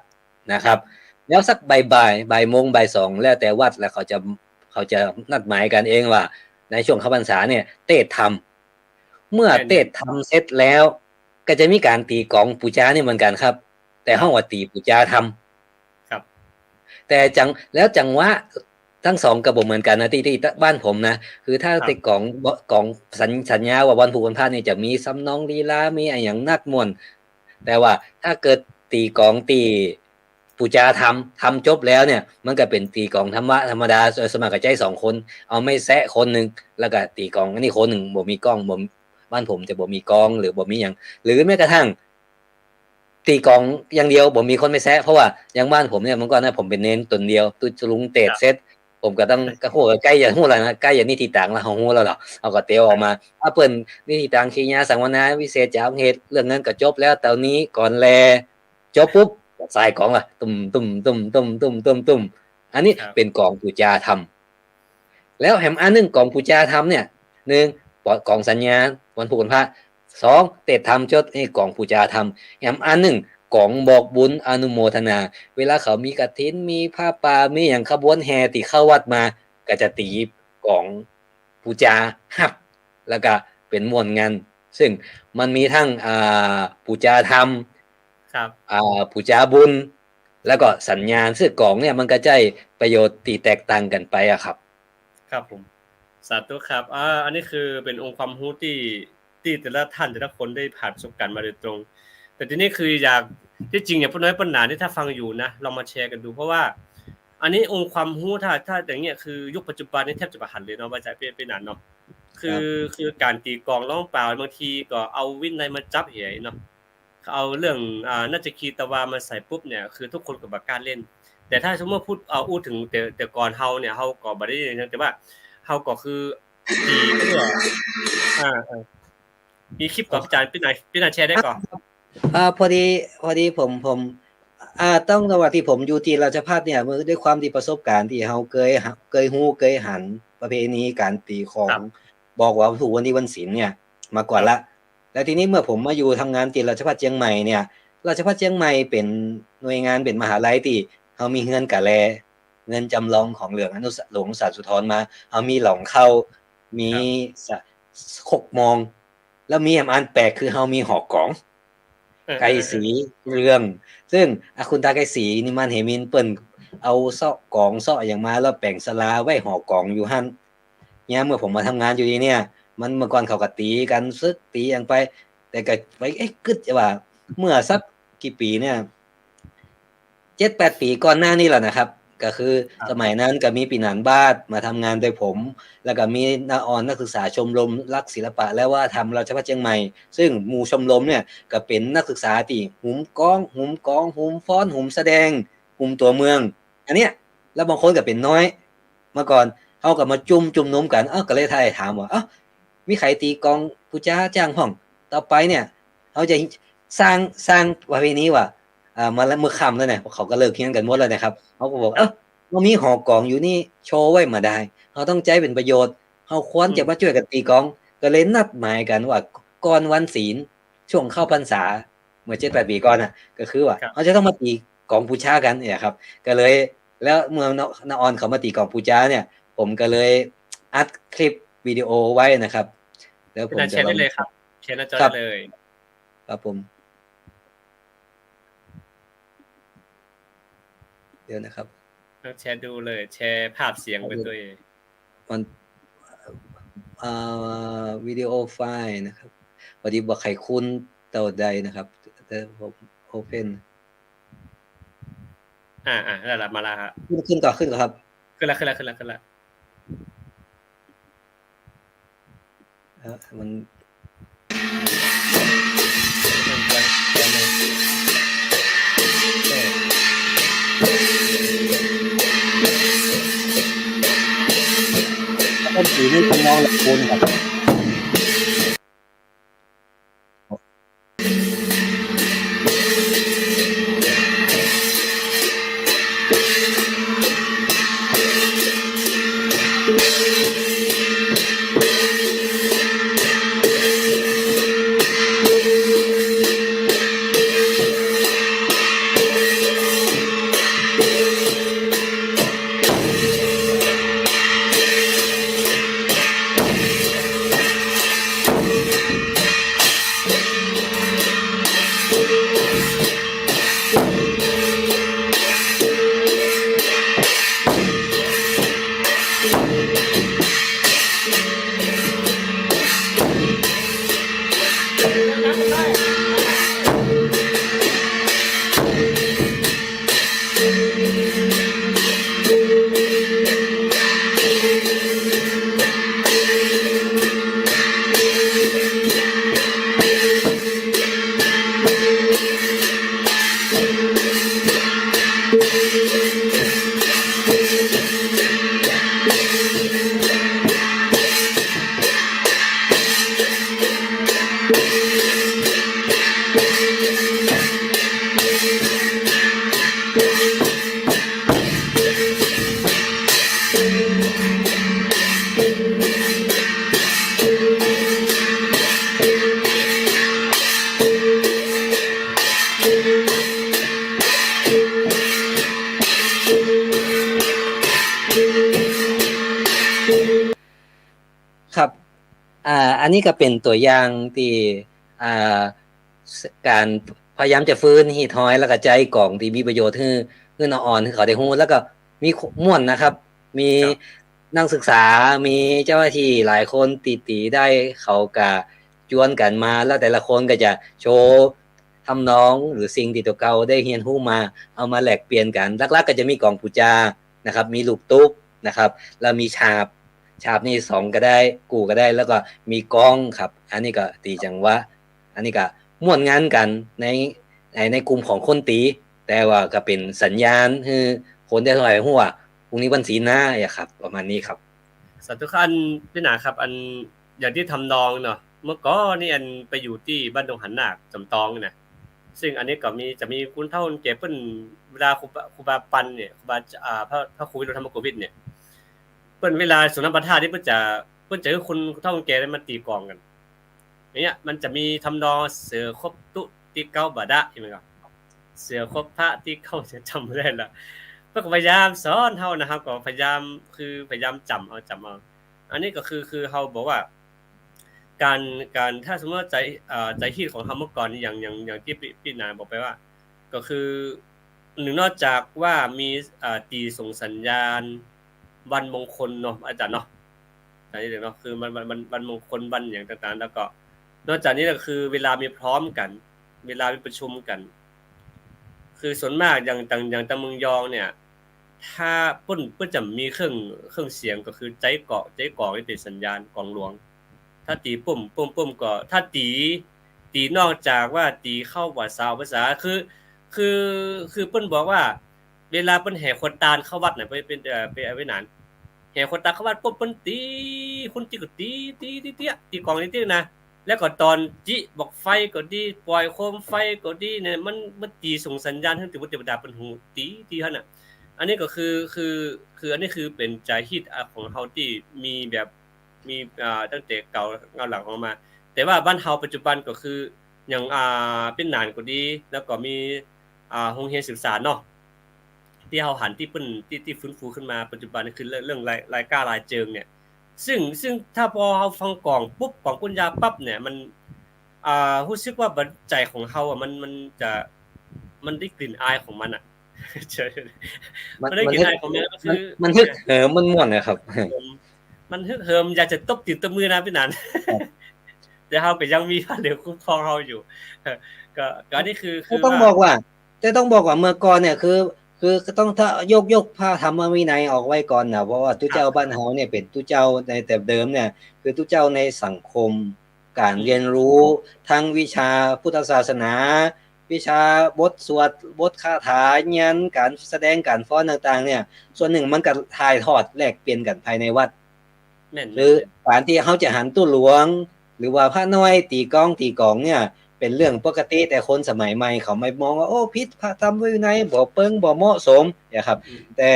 นะครับ ครับ แล้วสักบ่ายๆ บ่ายโมงบ่ายสอง แล้วแต่วัด แล้วเขาจะ เขาจะนัดหมายกั๋นเองว่า ในช่วงเข้าพรรษาเนี่ย เตสน์ธรรม เมื่อ แม่น เตสน์ธรรมเสร็จแล้ว ก็จะมีก๋านตี๋ก๋องปู๋จานี่เหมือนกั๋นครับ แต่ ครับ ฮ้องว่าตี๋ปู๋จาธรรม ครับ แต่จัง แล้วจังหวะตึงสองก็บ่เหมือนกั๋นนะ ตี้ ตี้บ้านผมนะ คือถ้า ครับ ตี้ก๋อง บ่ ก๋องสัญ สัญญาว่าวันพูกวันพระนี่จะมีทำนองลีลา มีอะหยังนักม่วน แต่ว่าถ้าเกิดตี๋ก๋องตี้ปู๋จาธรรม ธรรมจบแล้วเนี่ย มันก็เป๋นตี๋ก๋องธรรมะธรรมดา ส่วนมากก็ใจ๊สองคน เอาไม้แซะคนนึ่ง แล้วก็ตี๋ก๋องอันนี้คนนึ่ง บ่มีก๋อง บ่ บ้านผมจะบ่มีก๋อง หรือบ่มีหยัง หรือแม้กระทั่ง ตี๋ก๋องอย่างเดียว บ่มีคนไม้แซะ เพราะว่าอย่างบ้านผมเนี่ย เมื่อก่อนนะ ผมเป๋นเณรต๋นเดียว ตุ๊ลุงเตสน์ ครับ เสร็จ ผมก็ต้อง ก็ฮู้ ใก้จะฮู้แล้วนะ ใก้จะนิธิตังแล้ว เฮาฮู้แล้วเนาะ เฮาก็เตียวออกมา ครับ ถ้าเปิ้นนิธิตัง ขีณาสังวนา วิเศษจารุงเหตุ เรื่องนั้นก็จบแล้ว เต้านี้ก่อนแล จบปุ๊บ สายก๋องละ ตุ้ม ตุ้ม ตุ้ม ตุ้ม ตุ้ม ตุ้ม ตุ้ม อันนี้ ครับ เป๋นก๋องปู๋จาธรรม แล้วแหมอันนึ่งก๋องปู๋จาธรรมเนี่ย นึ่ง ก๋องสัญญาณ วันพูกวันพระ สอง เตสน์ธรรมจบ นี่ก๋องปู๋จาธรรม แหมอันนึ่งก๋องบอกบุญอนุโมทนา เวลาเขามีกฐิน มีผ้าป่า มีหยังขบวนแห่ตี้เข้าวัดมา ก็จะตี๋ก๋องปู๋จาฮับ แล้วก็เป๋นม่วนงัน ซึ่งมันมีตึง อ่า ปู๋จาธรรม ครับ อ่า ปู๋จาบุญ แล้วก็สัญญาณ ซึ่งก๋องเนี่ยมันก็ใจ๊ประโยชน์ตี้แตกต่างกั๋นไปอะครับ ครับผม สาธุครับ อ่า อันนี้คือเป๋นองค์ความฮู้ตี้ ตี้แต่ละท่านแต่ละคนได้ผ่านประสบการณ์มาโดยตรง แต่ทีนี้คืออยาก ตี้จริงอย่างป้าน้อยป้าหนานี่ถ้าฟังอยู่นะ ลองมาแชร์กั๋นดู เพราะว่าอันนี้องค์ความฮู้ถ้า ถ้าอย่างเงี้ยคือยุคปัจจุบันนี่แทบจะบ่หันเลยเนาะ ว่าจะเป๋น เป๋นหนานเนาะ คือ ครับ คือก๋านตี๋ก๋องร้องเปล่า บางทีก็เอาวินัยมาจับเหยเนาะ เอาเรื่อง อ่า นาฏคีตวามาใส่ปุ๊บเนี่ย คือทุกคนก็บ่กล้าเล่น แต่ถ้าสมมุติพูด เอา อู้เถิงแต่ แต่ก่อนเฮาเนี่ย เฮาก็บ่ได้เล่น แต่ว่า เฮาก็คือ ตีเปื้อ อ่า อ่า มีคลิปก่อ อาจ๋ารย์ เป๋นใด เป๋นใด แชร์ได้ก่อ อ่า พอดี พอดีผม ผม อ่า ต้องบอกว่าตี้ผมอยู่ตี้ราชภัฏเนี่ย เมื่อ ด้วยความตี้ประสบก๋ารณ์ตี้เฮาเกยหะ เกยฮู้เกยหันประเพณีก๋านตี๋ของ ครับ บอกว่าถูกวันดีวันศีลเนี่ยมาก่อนละ ครับ แล้วทีนี้เมื่อผมมาอยู่ทำงานตี้ราชภัฏเจียงใหม่เนี่ย ราชภัฏเจียงใหม่เป๋นหน่วยงาน เป๋นมหาลัยตี้เฮามีเฮือนก๋าแล เฮือนจ๋ำลองของหลวงอนุส- หลวงอนุสาสุนทรมา เฮามีหลองเข้า มี ครับ ส- คกมอง แล้วมีแหมอันแปลกคือเฮามีหอกอง เออ ไกรศรี เออ เออ เรือง ซึ่ง อ่ะ คุณตาไกรศรี นิมาน เหมิน เปิ้นเอาเซาะกองเซาะอะหยังมา แล้วแป๋งศาลาไว้หอกองอยู่หั้น เนี่ย เมื่อผมมาทำงานอยู่ตี้เนี่ย มัน เมื่อก่อนเขาก็ตี๋กั๋น ศึกตี๋หยังไป แต่ก็ไป เอ๊ะ กึ๊ดจะว่า เมื่อสักกี่ปี๋เนี่ย เจ็ดแปดปี๋ก่อนหน้านี้แล้วนะครับ ก็คือ ครับ สมัยนั้นก็มีปี้หนานบาทมาทำงานตวยผม แล้วก็มีน้าออน นักศึกษาชมรมรักศิลปะและวัฒนธรรมราชภัฏเจียงใหม่ ซึ่งหมู่ชมรมเนี่ยก็เป๋นนักศึกษาตี้หุมกอง หุมกอง หุมฟ้อน หุมแสดง หุมตั๋วเมือง อันเนี้ย แล้วบางคนก็เป๋นน้อย เมื่อก่อนเฮาก็มาจุม จุมนุมกั๋น เอ้า ก็เลยได้ถามว่า เอ้า มีใผตี๋กองปู๋จาจ้างพ่อง ต่อไปเนี่ย เฮาจะสร้าง สร้างประเพณีว่า อ่า มาแล้ว มื้อค่ำแล้วเนี่ย เขาก็เลิกเฮียนกั๋นหมดแล้วนะครับ เฮาก็บอก เอ้า เฮามีหอกองอยู่นี่ โชว์ไว้บ่ดาย เฮาต้องใจ๊เป๋นประโยชน์ เฮาควรจะ อืม มาจ้วยกั๋นตี๋กอง ก็เลยนัดหมายกั๋นว่า ก่อนวันศีล ช่วงเข้าพรรษา เมื่อเจ็ดแปดปี๋ก่อนน่ะ ก็คือว่า ครับ เฮาจะต้องมาตี๋กองปู๋จากั๋นเนี่ยครับ ก็เลย แล้วเมื่อน้า น้าออนเขามาตี๋กองปู๋จาเนี่ย ผมก็เลยอัดคลิปวิดีโอไว้นะครับ แล้วผมจะลอง แชร์ได้เลยครับ แชร์หน้าจอ ครับ ได้เลย ครับผม เดี๋ยวนะครับ แชร์ดูเลย แชร์ภาพเสียงไปตวย มัน อ่า วิดีโอไฟล์นะครับ พอดีบ่ใค่คุ้นเต้าใดนะครับ เดี๋ยวผมโอเพ่น อ่า อ่า ได้ละ มาละฮะ ขึ้น ขึ้นก่อน ขึ้นก่อนครับ ขึ้นละ ขึ้นละ ขึ้นละ ขึ้นละ เอ่อ มัน ต้นสีนี่เป็นน้องละคุณครับครับ อ่า อันนี้ก็เป๋นตั๋วอย่างตี้ อ่า ก๋านพยายามจะฟื้นฮีตฮอย แล้วก็ใจ๊กองตี้มีประโยชน์หื้อ หื้อน้าออน หื้อเขาได้ฮู้ แล้วก็มีม่วนนะครับ มี ครับ นักศึกษา มีเจ้าหน้าตี้หลายคนตี้ ตี้ได้ เขาก็จวนกั๋นมา แล้วแต่ละคนก็จะโชว์ทำนอง หรือสิ่งตี้ตั๋วเก่าได้เฮียนฮู้มา เอามาแลกเปลี่ยนกั๋น หลักๆ ก็จะมีกองปู๋จานะครับ มีลูกตุ๊กนะครับ แล้วมีฉาบ ฉาบนี่สองก็ได้ กู้ก็ได้ แล้วก็มีกลองครับ อันนี้ก็ตี๋จังหวะ อันนี้ก็ม่วนงันกั๋นใน ใน ในกลุ่มของคนตี๋ แต่ว่าก็เป๋นสัญญาณหื้อคนได้ฮู้ว่า พรุ่งนี้วันศีลนะ อะครับ ประมาณนี้ครับ สาธุครับ อันปี้หนาครับ อันอย่างตี้ทำนองเนาะ เมื่อก่อนนี่อันไปอยู่ตี้บ้านดงหาญนาค จำตองนี่นะ ซึ่งอันนี้ก็มี จะมีคนเฒ่าคนแก่เปิ้น เวลาครูบา ครูบาปันเนี่ย ครูบา อ่า พระ พระครูวิโรจน์ธรรมโกวิทเนี่ย เปิ้นเวลาสวดน้ำปาฐะนี่เปิ้นจะ เปิ้นจะหื้อคนเฒ่าคนแก่มาตี๋กลองกั๋น อย่างเงี้ย มันจะมีทำนองเสือคบตุ๊ตี้เก๊าบ่าดะ ใช่ไหมครับ เสือคบพระตี้เก๊า จะจ๋ำบ่ได้ละ เปิ้นก็พยายามสอนเฮานะครับ ก็พยายาม คือพยายามจ๋ำเอา จ๋ำเอา อันนี้ก็คือ คือเฮาบอกว่า ก๋าน ก๋าน ถ้าสมมุติว่าใจ๋ เอ่อ ใจ๋ฮีตของเฮาเมื่อก่อนนี่ อย่าง อย่าง อย่างตี้ปี้ ปี้หนาบอกไปว่า ก็คือ นึ่งนอกจากว่ามี เอ่อ ตี๋ส่งสัญญาณวันมงคลเนาะ อาจ๋ารย์เนาะ อันนี้เนาะ คือวัน วัน วัน วันมงคล วันหยังต่างๆ แล้วก็ นอกจากนี้ก็คือเวลามีพร้อมกั๋น เวลามีประชุมกั๋น คือส่วนมากอย่าง อย่าง อย่างตางเมืองยองเนี่ย ถ้าเปิ้น เปิ้นจะมีเครื่อง เครื่องเสียงก็คือใจ๊เกาะ ใจ๊กลองนี่เป๋นสัญญาณกลองหลวง ถ้าตี๋ปุ้ม ปุ้ม ปุ้มก็ ถ้าตี๋ ตี๋นอกจากว่าตี๋เข้าภาษา ภาษา คือ คือ คือเปิ้นบอกว่า เวลาเปิ้นแห่ขวัญตานเข้าวัดน่ะ ไป เปิ้น เอ่อ ไปเอาไว้นาน แห่ขวัญตานเข้าวัดปุ๊บ เปิ้นตี๋ คนตี๋ก็ตี๋ ตี๋ ตี๋ ตี๋ ตี๋กลองตี๋ๆ นะ แล้วก็ต๋อนจิบั้งไฟก็ดี ป่อยโคมไฟก็ดีเนี่ย มัน มันตี๋ส่งสัญญาณหื้อเทวดาเปิ้นฮู้ ตี๋ ตี๋หั้นน่ะ อันนี้ก็คือ คือ คืออันนี้คือเป๋นจาฮีต อ่ะ ของเฮาตี้มีแบบ มี อ่า ตั้งแต่เก่าเงาหลังออกมา แต่ว่าบ้านเฮาปัจจุบันก็คือ อย่าง อ่า เป๋นหนานก็ดี แล้วก็มี อ่า โฮงเฮียนศึกษาเนาะ ตี้เฮาหันตี้เปิ้น ตี้ ตี้ฟื้นฟูขึ้นมาปัจจุบันนี่คือเรื่อง เรื่องลาย ลายก้าลายเจิงเนี่ย ซึ่ง ซึ่งถ้าปอเฮาฟังกลองปุ๊บ กลองก้นยาวปั๊บเนี่ย มัน อ่า ฮู้สึกว่าบัดใจ๋ของเฮาอ่ะ มัน มันจะ มันได้กลิ่นอายของมันอ่ะ มัน มันได้กลิ่นอายของมัน มัน ก็คือ มัน มันฮึกเหิม มันม่วนนะครับ มันฮึกเหิม อยากจะตบตี๋นตบมือนะปี้หนาน ครับ แต่เฮาก็ยังมีผ้าเหลืองคุ้มครองเฮาอยู่ ก็ ก็อันนี้คือ คือ ก็ต้องบอกว่า แต่ต้องบอกว่าเมื่อก่อนเนี่ยคือ คือก็ต้อง ถ้ายก ยกพระธรรมวินัยออกไว้ก่อนนะ เพราะว่าตุ๊เจ้า ครับ บ้านเฮาเนี่ยเป๋นตุ๊เจ้าในแต่เดิมเนี่ย คือตุ๊เจ้าในสังคม ก๋าน อืม เรียนรู้ทั้งวิชาพุทธศาสนา วิชาบทสวด บทคาถา เฮียน ก๋านแสดง ก๋านฟ้อนต่างๆ เนี่ย ส่วนนึ่งมันก็ถ่ายทอดแลกเปลี่ยนกั๋นภายในวัด แม่น หรือ แม่น ก๋านตี้เฮาจะหันตุ๊หลวง หรือว่าพระน้อยตี๋กลอง ตี๋กลองเนี่ย เป๋นเรื่องปกติ แต่คนสมัยใหม่เขามามองว่า โอ้ ผิดพระธรรมวินัย บ่เปิง บ่เหมาะสม เนี่ยครับ อืม แต่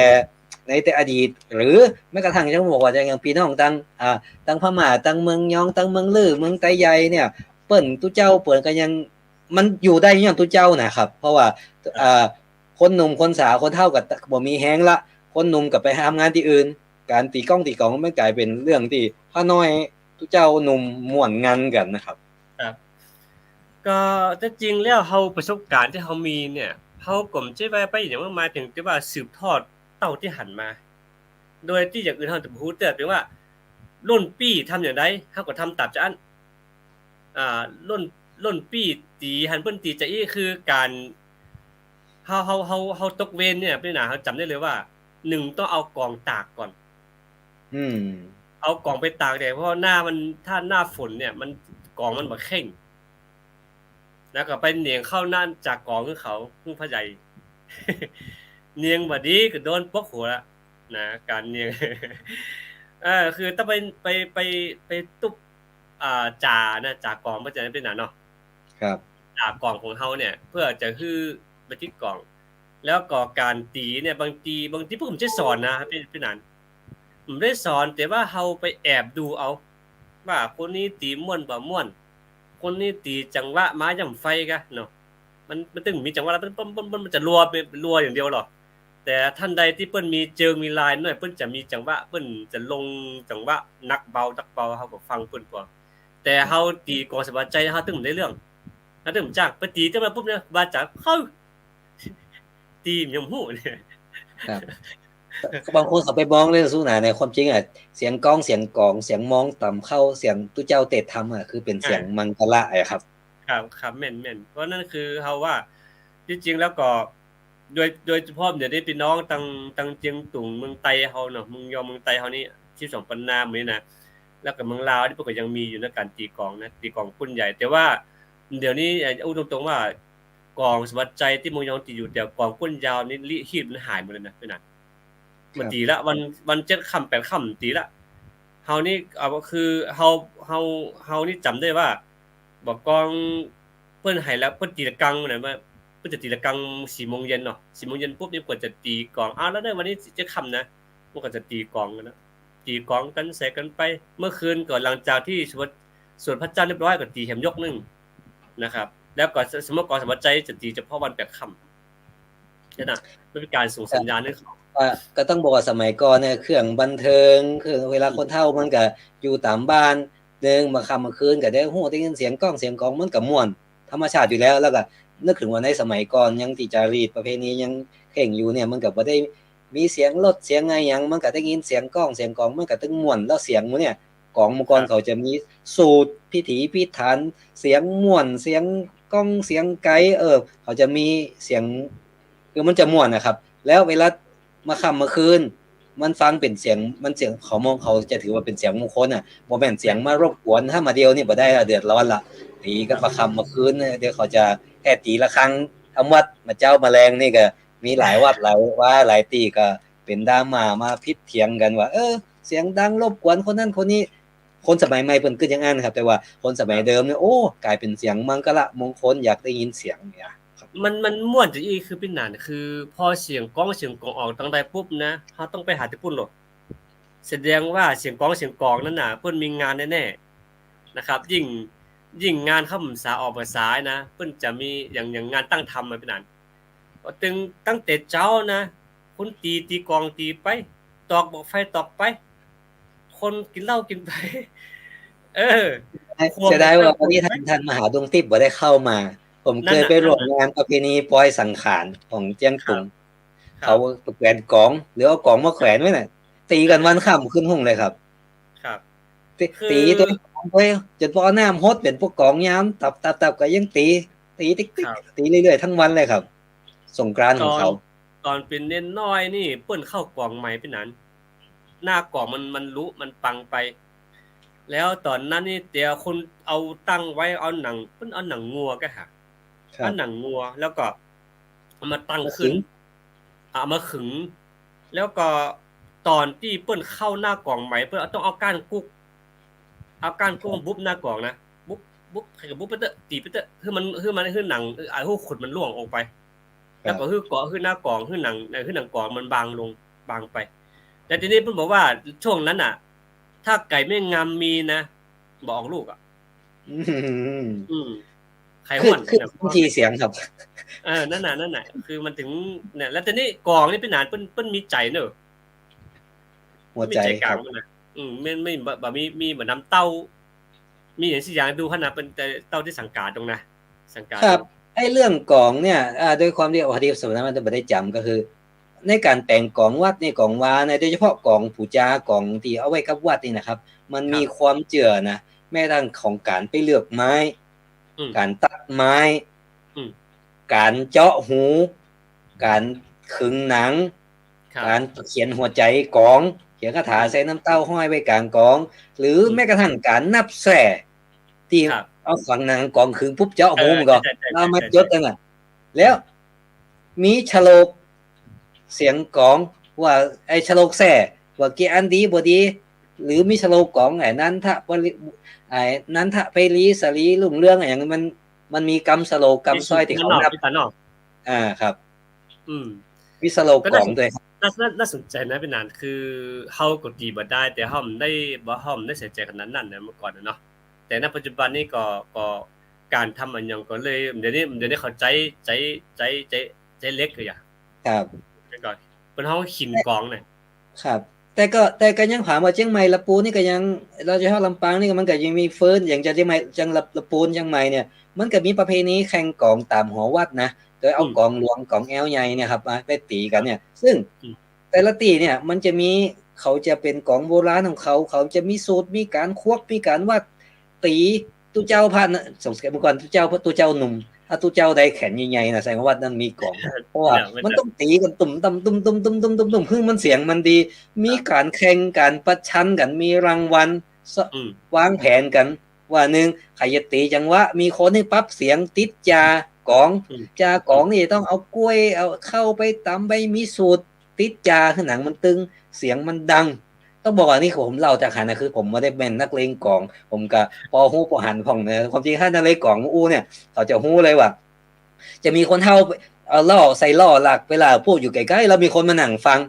ในแต่อดีต หรือแม้กระทั่งจะบอกว่าอย่าง อย่างปี้น้องตาง อ่า ตางพม่า ตางเมืองยอง ตางเมืองลื่อ เมืองไตใหญ่เนี่ย เปิ้นตุ๊เจ้าเปิ้นก็ยัง มันอยู่ได้ย้อนตุ๊เจ้านะครับ เพราะว่า ครับ อ่า คนหนุ่มคนสาว คนเฒ่าก็บ่มีแฮงละ คนหนุ่มก็ไปทำงานตี้อื่น ก๋านตี๋กลองตี๋กลองมันก๋ายเป๋นเรื่องตี้พระน้อยตุ๊เจ้าหนุ่มม่วนงันกั๋นนะครับ ครับ ก็แต๊จริงแล้วเฮาประสบก๋ารณ์ตี้เฮามีเนี่ย เฮาก็บ่ใจ้ว่าไปอย่างมากมาย เพียงแต่ว่าสืบทอดเต้าตี้หันมา โดยตี้อย่างอื่นเฮาจะบ่ฮู้เตื้อ เพียงว่ารุ่นปี้ทำอย่างใด เฮาก็ทำต๋ามจาอั้น อ่า รุ่น รุ่นปี้ตี๋หันเปิ้นตี๋จาอี้ คือก๋าน เฮา เฮา เฮา เฮาตกเวรเนี่ย ปี้หนา เฮาจ๋ำได้เลยว่า นึ่งต้องเอาก๋องตากก่อน อืม เอาก๋องไปตากแดด เพราะว่าหน้ามัน ถ้าหน้าฝนเนี่ย มัน ก๋องมันบ่เข่ง แล้วก็ไปเหนียงเข้าหน้าจากก๋องหื้อเขา หื้อพระใหญ่ เหนียงบ่ดีก็โดนปกหัวละนะ ก๋านเหนียง เออ คือต้องไป ไป ไป ไปตุ๊บ อ่า จ่านะ จ่าก๋อง บ่ใจ้ปี้หนาเนาะ ครับ จ่าก๋องของเฮาเนี่ย เปื้อจะหื้อไปติดก๋อง แล้วก็ก๋านตี๋เนี่ย บางที บางทีเปิ้นก็บ่ใจ้สอนนะ ปี้ ปี้หนาน บ่ใจ้สอน แต่ว่าเฮาไปแอบดูเอา ว่าคนนี้ตี๋ม่วนบ่ม่วน คนนี้ตี๋จังหวะมาย่ำไฟกะเนาะ มัน มันตึงมีจังหวะแล้ว มัน มัน มัน มันจะรัว เป๋น รัวอย่างเดียวหรอ แต่ท่านใดตี้เปิ้นมีเจิงมีลายหน่อย เปิ้นจะมีจังหวะ เปิ้นจะลงจังหวะหนักเบา หนักเบา เฮาก็ฟังเปิ้นก่อน แต่เฮาตี๋ก๋องสบายใจ๋ เฮาตึงบ่ได้เรื่อง เฮาตึงบ่จ้าง ไปตี๋ตึงมาปุ๊บเนี่ย บาดจ๋า เฮ้ย ตี๋บ่ยอมฮู้เนี่ย ครับ บางคนเขาไปมองเรื่องสู้หนา ในความจริงอะ เสียงก๋อง เสียงก๋อง เสียงมองต๋ำเข้า เสียงตุ๊เจ้าเตศน์ธรรมอะ คือเป๋นเสียง อ่า มังคละอะครับ ครับ ครับ แม่น แม่น เพราะนั้นคือเฮาว่า ตี้จริงแล้วก็ โดย โดยเฉพาะเดี๋ยวนี้ปี้น้องตาง ตางเจียงตุงเมืองไตเฮาเนาะ เมืองยองเมืองไตเฮานี่ สิบสองปันนาหมู่นี้นะ แล้วก็เมืองลาวนี่เปิ้นก็ยังมีอยู่นะ ก๋านตี๋ก๋องนะ ตี๋ก๋องก้นใหญ่ แต่ว่าเดี๋ยวนี้ เอ่อ อู้ตรงๆ ว่า ก๋องสบายใจ๋ตี้เมืองยองตี๋อยู่ แต่ก๋องก้นยาวนี่ ลิ ฮีตมันหายหมดเลยนะ ปี้หนาน ครับ บ่ตี๋ละ วัน วันเจ็ดค่ำแปดค่ำบ่ตี๋ละ เฮานี่ เอา คือเฮา เฮา เฮานี่จ๋ำได้ว่า บ่ากองเปิ้นไหแล้ว เปิ้นตี๋ระฆังนะ ว่าเปิ้นจะตี๋ระฆังสี่โมงเย็นเนาะ สี่โมงเย็นปุ๊บนี่เปิ้นจะตี๋กลอง อ้าว แล้วในวันนี้จะค่ำนะ มันก็จะตี๋กลองกั๋นนะ ตี๋กลองกั๋นแสกั๋นไป เมื่อคืนก็หลังจากตี้สวด สวดพระเจ้าเรียบร้อยก็ตี๋แหมยกนึ่งนะครับ แล้วก็สมมุติกลองสมัครใจจะตี๋เฉพาะวันแปดค่ำ นั่นน่ะ มันเป๋นก๋านส่งสัญญาณหื้อเขา ก็ ก็ต้องบอกว่าสมัยก่อนเนี่ย เครื่องบันเทิง เครื่อง เวลาคนเฒ่ามันก็อยู่ต๋ามบ้าน นึ่ง บ่าค่ำบ่าคืนก็ได้ฮู้ ได้ยินเสียงกลองเสียงกลอง มันก็ม่วนธรรมชาติอยู่แล้ว แล้วก็นึกเถิงว่าในสมัยก่อนยังตี้จารีตประเพณียังเคร่งอยู่เนี่ย มันก็บ่ได้มีเสียงรถเสียงอะหยัง มันก็ได้ยินเสียงกลองเสียงกลอง มันก็ตึงม่วน แล้วเสียงหมู่เนี่ย กลองเมื่อก่อน ครับ เขาจะมีสูตรพิถีพิถัน เสียงม่วน เสียงกลอง เสียงไก๋ เออ เขาจะมีเสียง คือมันจะม่วนนะครับ แล้วเวลาบ่าค่ำบ่าคืน มันฟังเป๋นเสียง มันเสียง เขามอง เขาจะถือว่าเป๋นเสียงมงคลน่ะ บ่แม่นเสียงมารบกวน ถ้ามาเดี่ยวนี่บ่ได้ละ เดือดร้อนละ ตี๋กั๋นบ่าค่ำบ่าคืนเนี่ย เดี๋ยวเขาจะแอ่ตี๋ระฆังต๋ามวัด บ่าเจ๊าบ่าแลงนี่ก็มีหลายวัดหลายวาหลายตี้ก็เป๋นดราม่า มาผิดเถียงกั๋นว่า เออ เสียงดังรบกวนคนนั้นคนนี้ คนสมัยใหม่เปิ้นกึ๊ดอย่างอั้นครับ แต่ว่าคนสมัยเดิมเนี่ย โอ้ ก๋ายเป๋นเสียงมังคละมงคล อยากได้ยินเสียงเนี่ยครับ มัน มันม่วนจะอี้ คือเป๋นหยัง คือพอเสียงกลองเสียงกลองออกตังใดปุ๊บนะ เฮาต้องไปหาตี้ปุ้นโลด แสดงว่าเสียงกลองเสียงกลองนั้นน่ะ เปิ้นมีงานแน่ๆ นะครับ ยิ่ง ยิ่งงานเข้าพรรษาออกพรรษานะ เปิ้นจะมีอย่าง อย่างงานตั้งธรรมมาเป๋นอัน ตึง ตั้งแต่เจ๊านะ คนตี๋ ตี๋กลองตี๋ไป ตอกบ่าไฟตอกไป คนกิ๋นเหล้ากิ๋นไป เออ เสียดายว่าวันนี้ท่าน ท่านมหาดวงติ๊บบ่ได้เข้ามา ผมเกยไปร่วมงานประเพณีปอยสังขารของเจียงตุง ครับ เขาแขวนกลอง หรือเอากลองมาแขวนไว้น่ะ ตี๋กั๋นวันค่ำขึ้นฮุ่งเลยครับ ครับ ตี๋ คือ ตี๋ตวยกลองตวย จ๋นปอเอาน้ำหดเป๋นปอกกลองยาม ตับ ตับ ตับ ก็ยังตี๋ ตี๋ติ๊กติ๊ก ครับ ตี๋เรื่อยๆ ตึงวันเลยครับ สงกรานต์ของเขา ตอน ตอนเป๋นเณรน้อยนี่ เปิ้นเข้ากลองใหม่เป๋นอัน หน้ากลองมัน มันรุ มันปังไป แล้วต๋อนนั้นนี่ เตียวคนเอาตั้งไว้ เอาหนัง เปิ้นเอาหนังงัวก่ะฮะ ครับ เอาหนังงัว แล้วก็เอามาตั้งขึ้น มาขึง เอามาขึง แล้วก็ต๋อนตี้เปิ้นเข้าหน้ากลองใหม่ เปิ้นเอา ต้องเอาก้านกุ๊ก เอาก้านกุ๊กมาบุบหน้ากลองนะ บุบ บุบ ใค่ก็บุบไปเต๊อะ ตี๋ไปเต๊อะ หื้อมัน หื้อมัน หื้อหนัง เออ ไอ้หัวขดมันร่วงออกไป ครับ แล้วก็หื้อเกาะ หื้อหน้ากลอง หื้อหนัง เอ่อ หื้อหนังกลองมันบางลง บางไป แต่ทีนี้เปิ้นบอกว่าช่วงนั้นน่ะ ถ้าไก่แม่งามมีนะ บ่ออกลูกอะ อืม อืม ไข่ห้วน คือ คือ เนี่ย บางทีเสียงครับ เออ นั่นน่ะ นั่นน่ะ คือมันถึง เนี่ย แล้วทีนี้กลองนี่เป๋นหยัง เปิ้น เปิ้นมีใจ๋เนอะ หัวใจ๋ มีใจ๋ก๋าง ครับ มันน่ะ อืม มัน มันบ่ บ่มี มีบ่นำเต้า มีอย่างสี่อย่างดูขนาดเปิ้น แต่เต้าตี้สังก๋าตรงนะ สังก๋า ครับ ตรง ไอ้เรื่องกลองเนี่ย อ่า ด้วยความตี้ โอ้ ตี้สมัยนั้นมันจะบ่ได้จ๋ำ ก็คือ ในก๋านแต่งกลองวัดนี่ กลองวาเนี่ย โดยเฉพาะกลองปู๋จา กลองตี้เอาไว้กับวัดนี่นะครับ มันมี ครับ ความเจื้อนะ แม้กระทั่งของก๋านไปเลือกไม้ อืม ก๋านตัดไม้ อืม ก๋านเจาะหู ก๋านขึงหนัง ครับ ก๋านเขียนหัวใจ๋กลอง เขียนคาถา อืม ใส่น้ำเต้าห้อยไว้ก๋างกลอง หรือ อืม แม้กระทั่งก๋านนับแส้ ตี้ ครับ เอาฝังหนังกลองขึงปุ๊บเจาะหู เออ มันก็ ใช่ ใช่ ใช่ เอามา ใช่ ใช่ จ๋ดนั่นน่ะ แล้วมีฉลกเสียงกลอง ว่าไอ้ฉลกแส้ ว่ากี่อันดีบ่ดี หรือมีฉลกกลอง ไอ้นันทะปริ ไอ้นันทะไพรีสรีรุ่งเรือง อะหยังมัน มันมีกำฉลกกำสร้อยตี้เขานับ มีสูตรนอก มีสูตรนอก อ่า ครับ อืม มีฉลกกลองตวยครับ ก็น่าสน น่า น่า น่าสนใจ๋นะเป๋นอัน คือเฮาก็ตี๋บ่ได้ แต่เฮาบ่ได้ บ่ เฮาบ่ได้ใส่ใจ๋ขนาดนั้นนะ เมื่อก่อนน่ะเนาะ แต่ณปัจจุบันนี้ก็ ก็ก๋านทำอะหยังก็เลย เดี๋ยวนี้ เดี๋ยวนี้เขาใจ๊ ใจ๊ ใจ๊ ใจ๊ ใจ๊เหล็กเลยอะ ครับ แล้วก็เปิ้นฮ้องขินกลองเนี่ย ครับ แต่ก็ แต่ก็ยังถามว่าเจียงใหม่ละปูนนี่ก็ยัง โดยเฉพาะลำปางนี่ก็มันก็ยังมีเฟิ้น อย่างเจียงใหม่ เจียงละ ละปูนเจียงใหม่เนี่ย มันก็มีประเพณีแข่งกลองต๋ามหอวัดนะ โดยเอา อืม กลองหลวง กลองแอวใหญ่เนี่ยครับ มาไปตี๋กั๋นเนี่ย ซึ่ง อืม แต่ละตี้เนี่ย มันจะมี เขาจะเป๋นกลองโบราณของเขา เขาจะมีสูตร มีก๋านควัก มีก๋านวัด ตี๋ ตุ๊เจ้าพระนะ สงสัยเมื่อก่อนตุ๊เจ้า ตุ๊เจ้าหนุ่ม ถ้าตุ๊เจ้าใดแขนใหญ่ๆ นะ แสดงว่าวัดนั้นมีกลอง เพราะว่า เนี่ย มัน มันต้องตี๋กั๋นตุ้มตั้มตุ้มตุ้มตุ้มตุ้มตุ้มตุ้ม คือมันเสียงมันดี มี ครับ ก๋านแข่ง ก๋านประชันกั๋น มีรางวัล ส- อืม วางแผนกั๋น ว่านึ่ง ใผจะตี๋จังหวะ มีคนหื้อปรับเสียง ติดจ่ากลอง อืม จ่ากลองนี่ต้องเอาก๊วย เอาข้าวไปต๋ำไป มีสูตร ติดจ่าหื้อหนังมันตึง เสียงมันดัง ต้องบอกว่านี่ผมเล่าจากหันนะ คือผมบ่ได้แม่นนักเลงก๋อง ผมก็ปอฮู้ปอหันพ่องนะ ความจริงถ้านักเลงก๋องอู้เนี่ย เขาจะฮู้เลยว่า จะมีคนเฒ่า เอาล้อใส่ล้อลากไปลากพูดอยู่ใก้ๆ แล้วมีคนมานั่งฟัง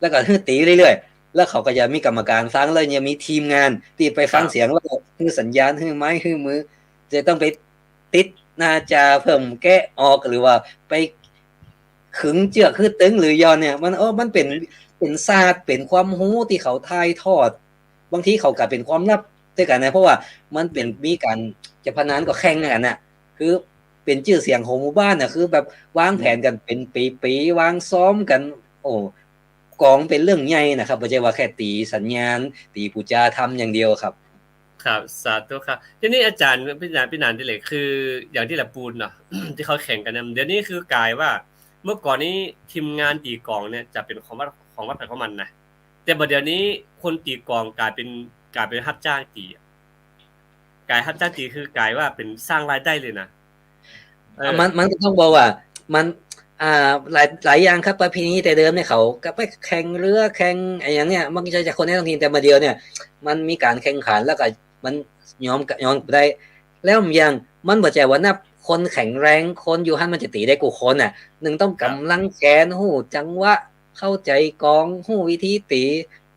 แล้วก็หื้อตี๋เรื่อยๆ แล้วเขาก็จะมีกรรมการฟัง แล้วยังมีทีมงานตี้ไปฟัง ครับ เสียง แล้วก็หื้อสัญญาณ หื้อไม้ หื้อมือ จะต้องไปติดหน้าจาเพิ่มแกะออก หรือว่าไปขึงเจื้อกหื้อตึงหรือย่อนเนี่ย มัน เออ มันเป๋น เป๋นศาสตร์ เป๋นความฮู้ตี้เขาถ่ายทอด บางทีเขาก็เป๋นความลับตวยกั๋นนะ เพราะว่ามันเป๋น มีก๋านจะพนันก็แข่งกั๋นน่ะ คือเป๋นจื้อเสียงของหมู่บ้านน่ะ คือแบบวางแผนกั๋นเป๋นปี๋ๆ วางซ้อมกั๋น โอ้ ก๋องเป๋นเรื่องใหญ่นะครับ บ่ใจ้ว่าแค่ตี๋สัญญาณ ตี๋ปู๋จาธรรมอย่างเดียวครับ ครับ สาธุครับ ทีนี้อาจ๋ารย์ ปี้หนาน ปี้หนานตี้เหล็ก คืออย่างตี้หละปูนเนาะ ตี้เขาแข่งกั๋นเนี่ย เดี๋ยวนี้คือกลายว่า เมื่อก่อนนี้ทีมงานตี๋ก๋องเนี่ยจะเป๋นของวัด ของวัดใผของมันนะ แต่บ่าเดี๋ยวนี้คนตี๋ก๋องก๋ายเป๋น ก๋ายเป๋นฮับจ้างตี๋อะ ก๋ายฮับจ้างตี๋ คือกลายว่าเป๋นสร้างรายได้เลยนะ เออ มัน มันก็ต้องบอกว่า มัน อ่า หลาย หลายอย่างครับ ประเพณีแต่เดิมเนี่ยเขาก็ไปแข่งเรือ แข่งอะหยังเนี่ย มันก็จะคนในท้องถิ่น แต่บ่าเดี๋ยวเนี่ย มันมีก๋านแข่งขัน แล้วก็มันยอม ยอมได้ แล้วอย่าง มันบ่ใจ้ว่านับคนแข็งแรง คนอยู่หั้นมันจะตี๋ได้กู้คนน่ะ นึ่งต้อง ครับ ก๋ำลังแขน ฮู้จังหวะ เข้าใจ๋ก๋อง ฮู้วิธีตี๋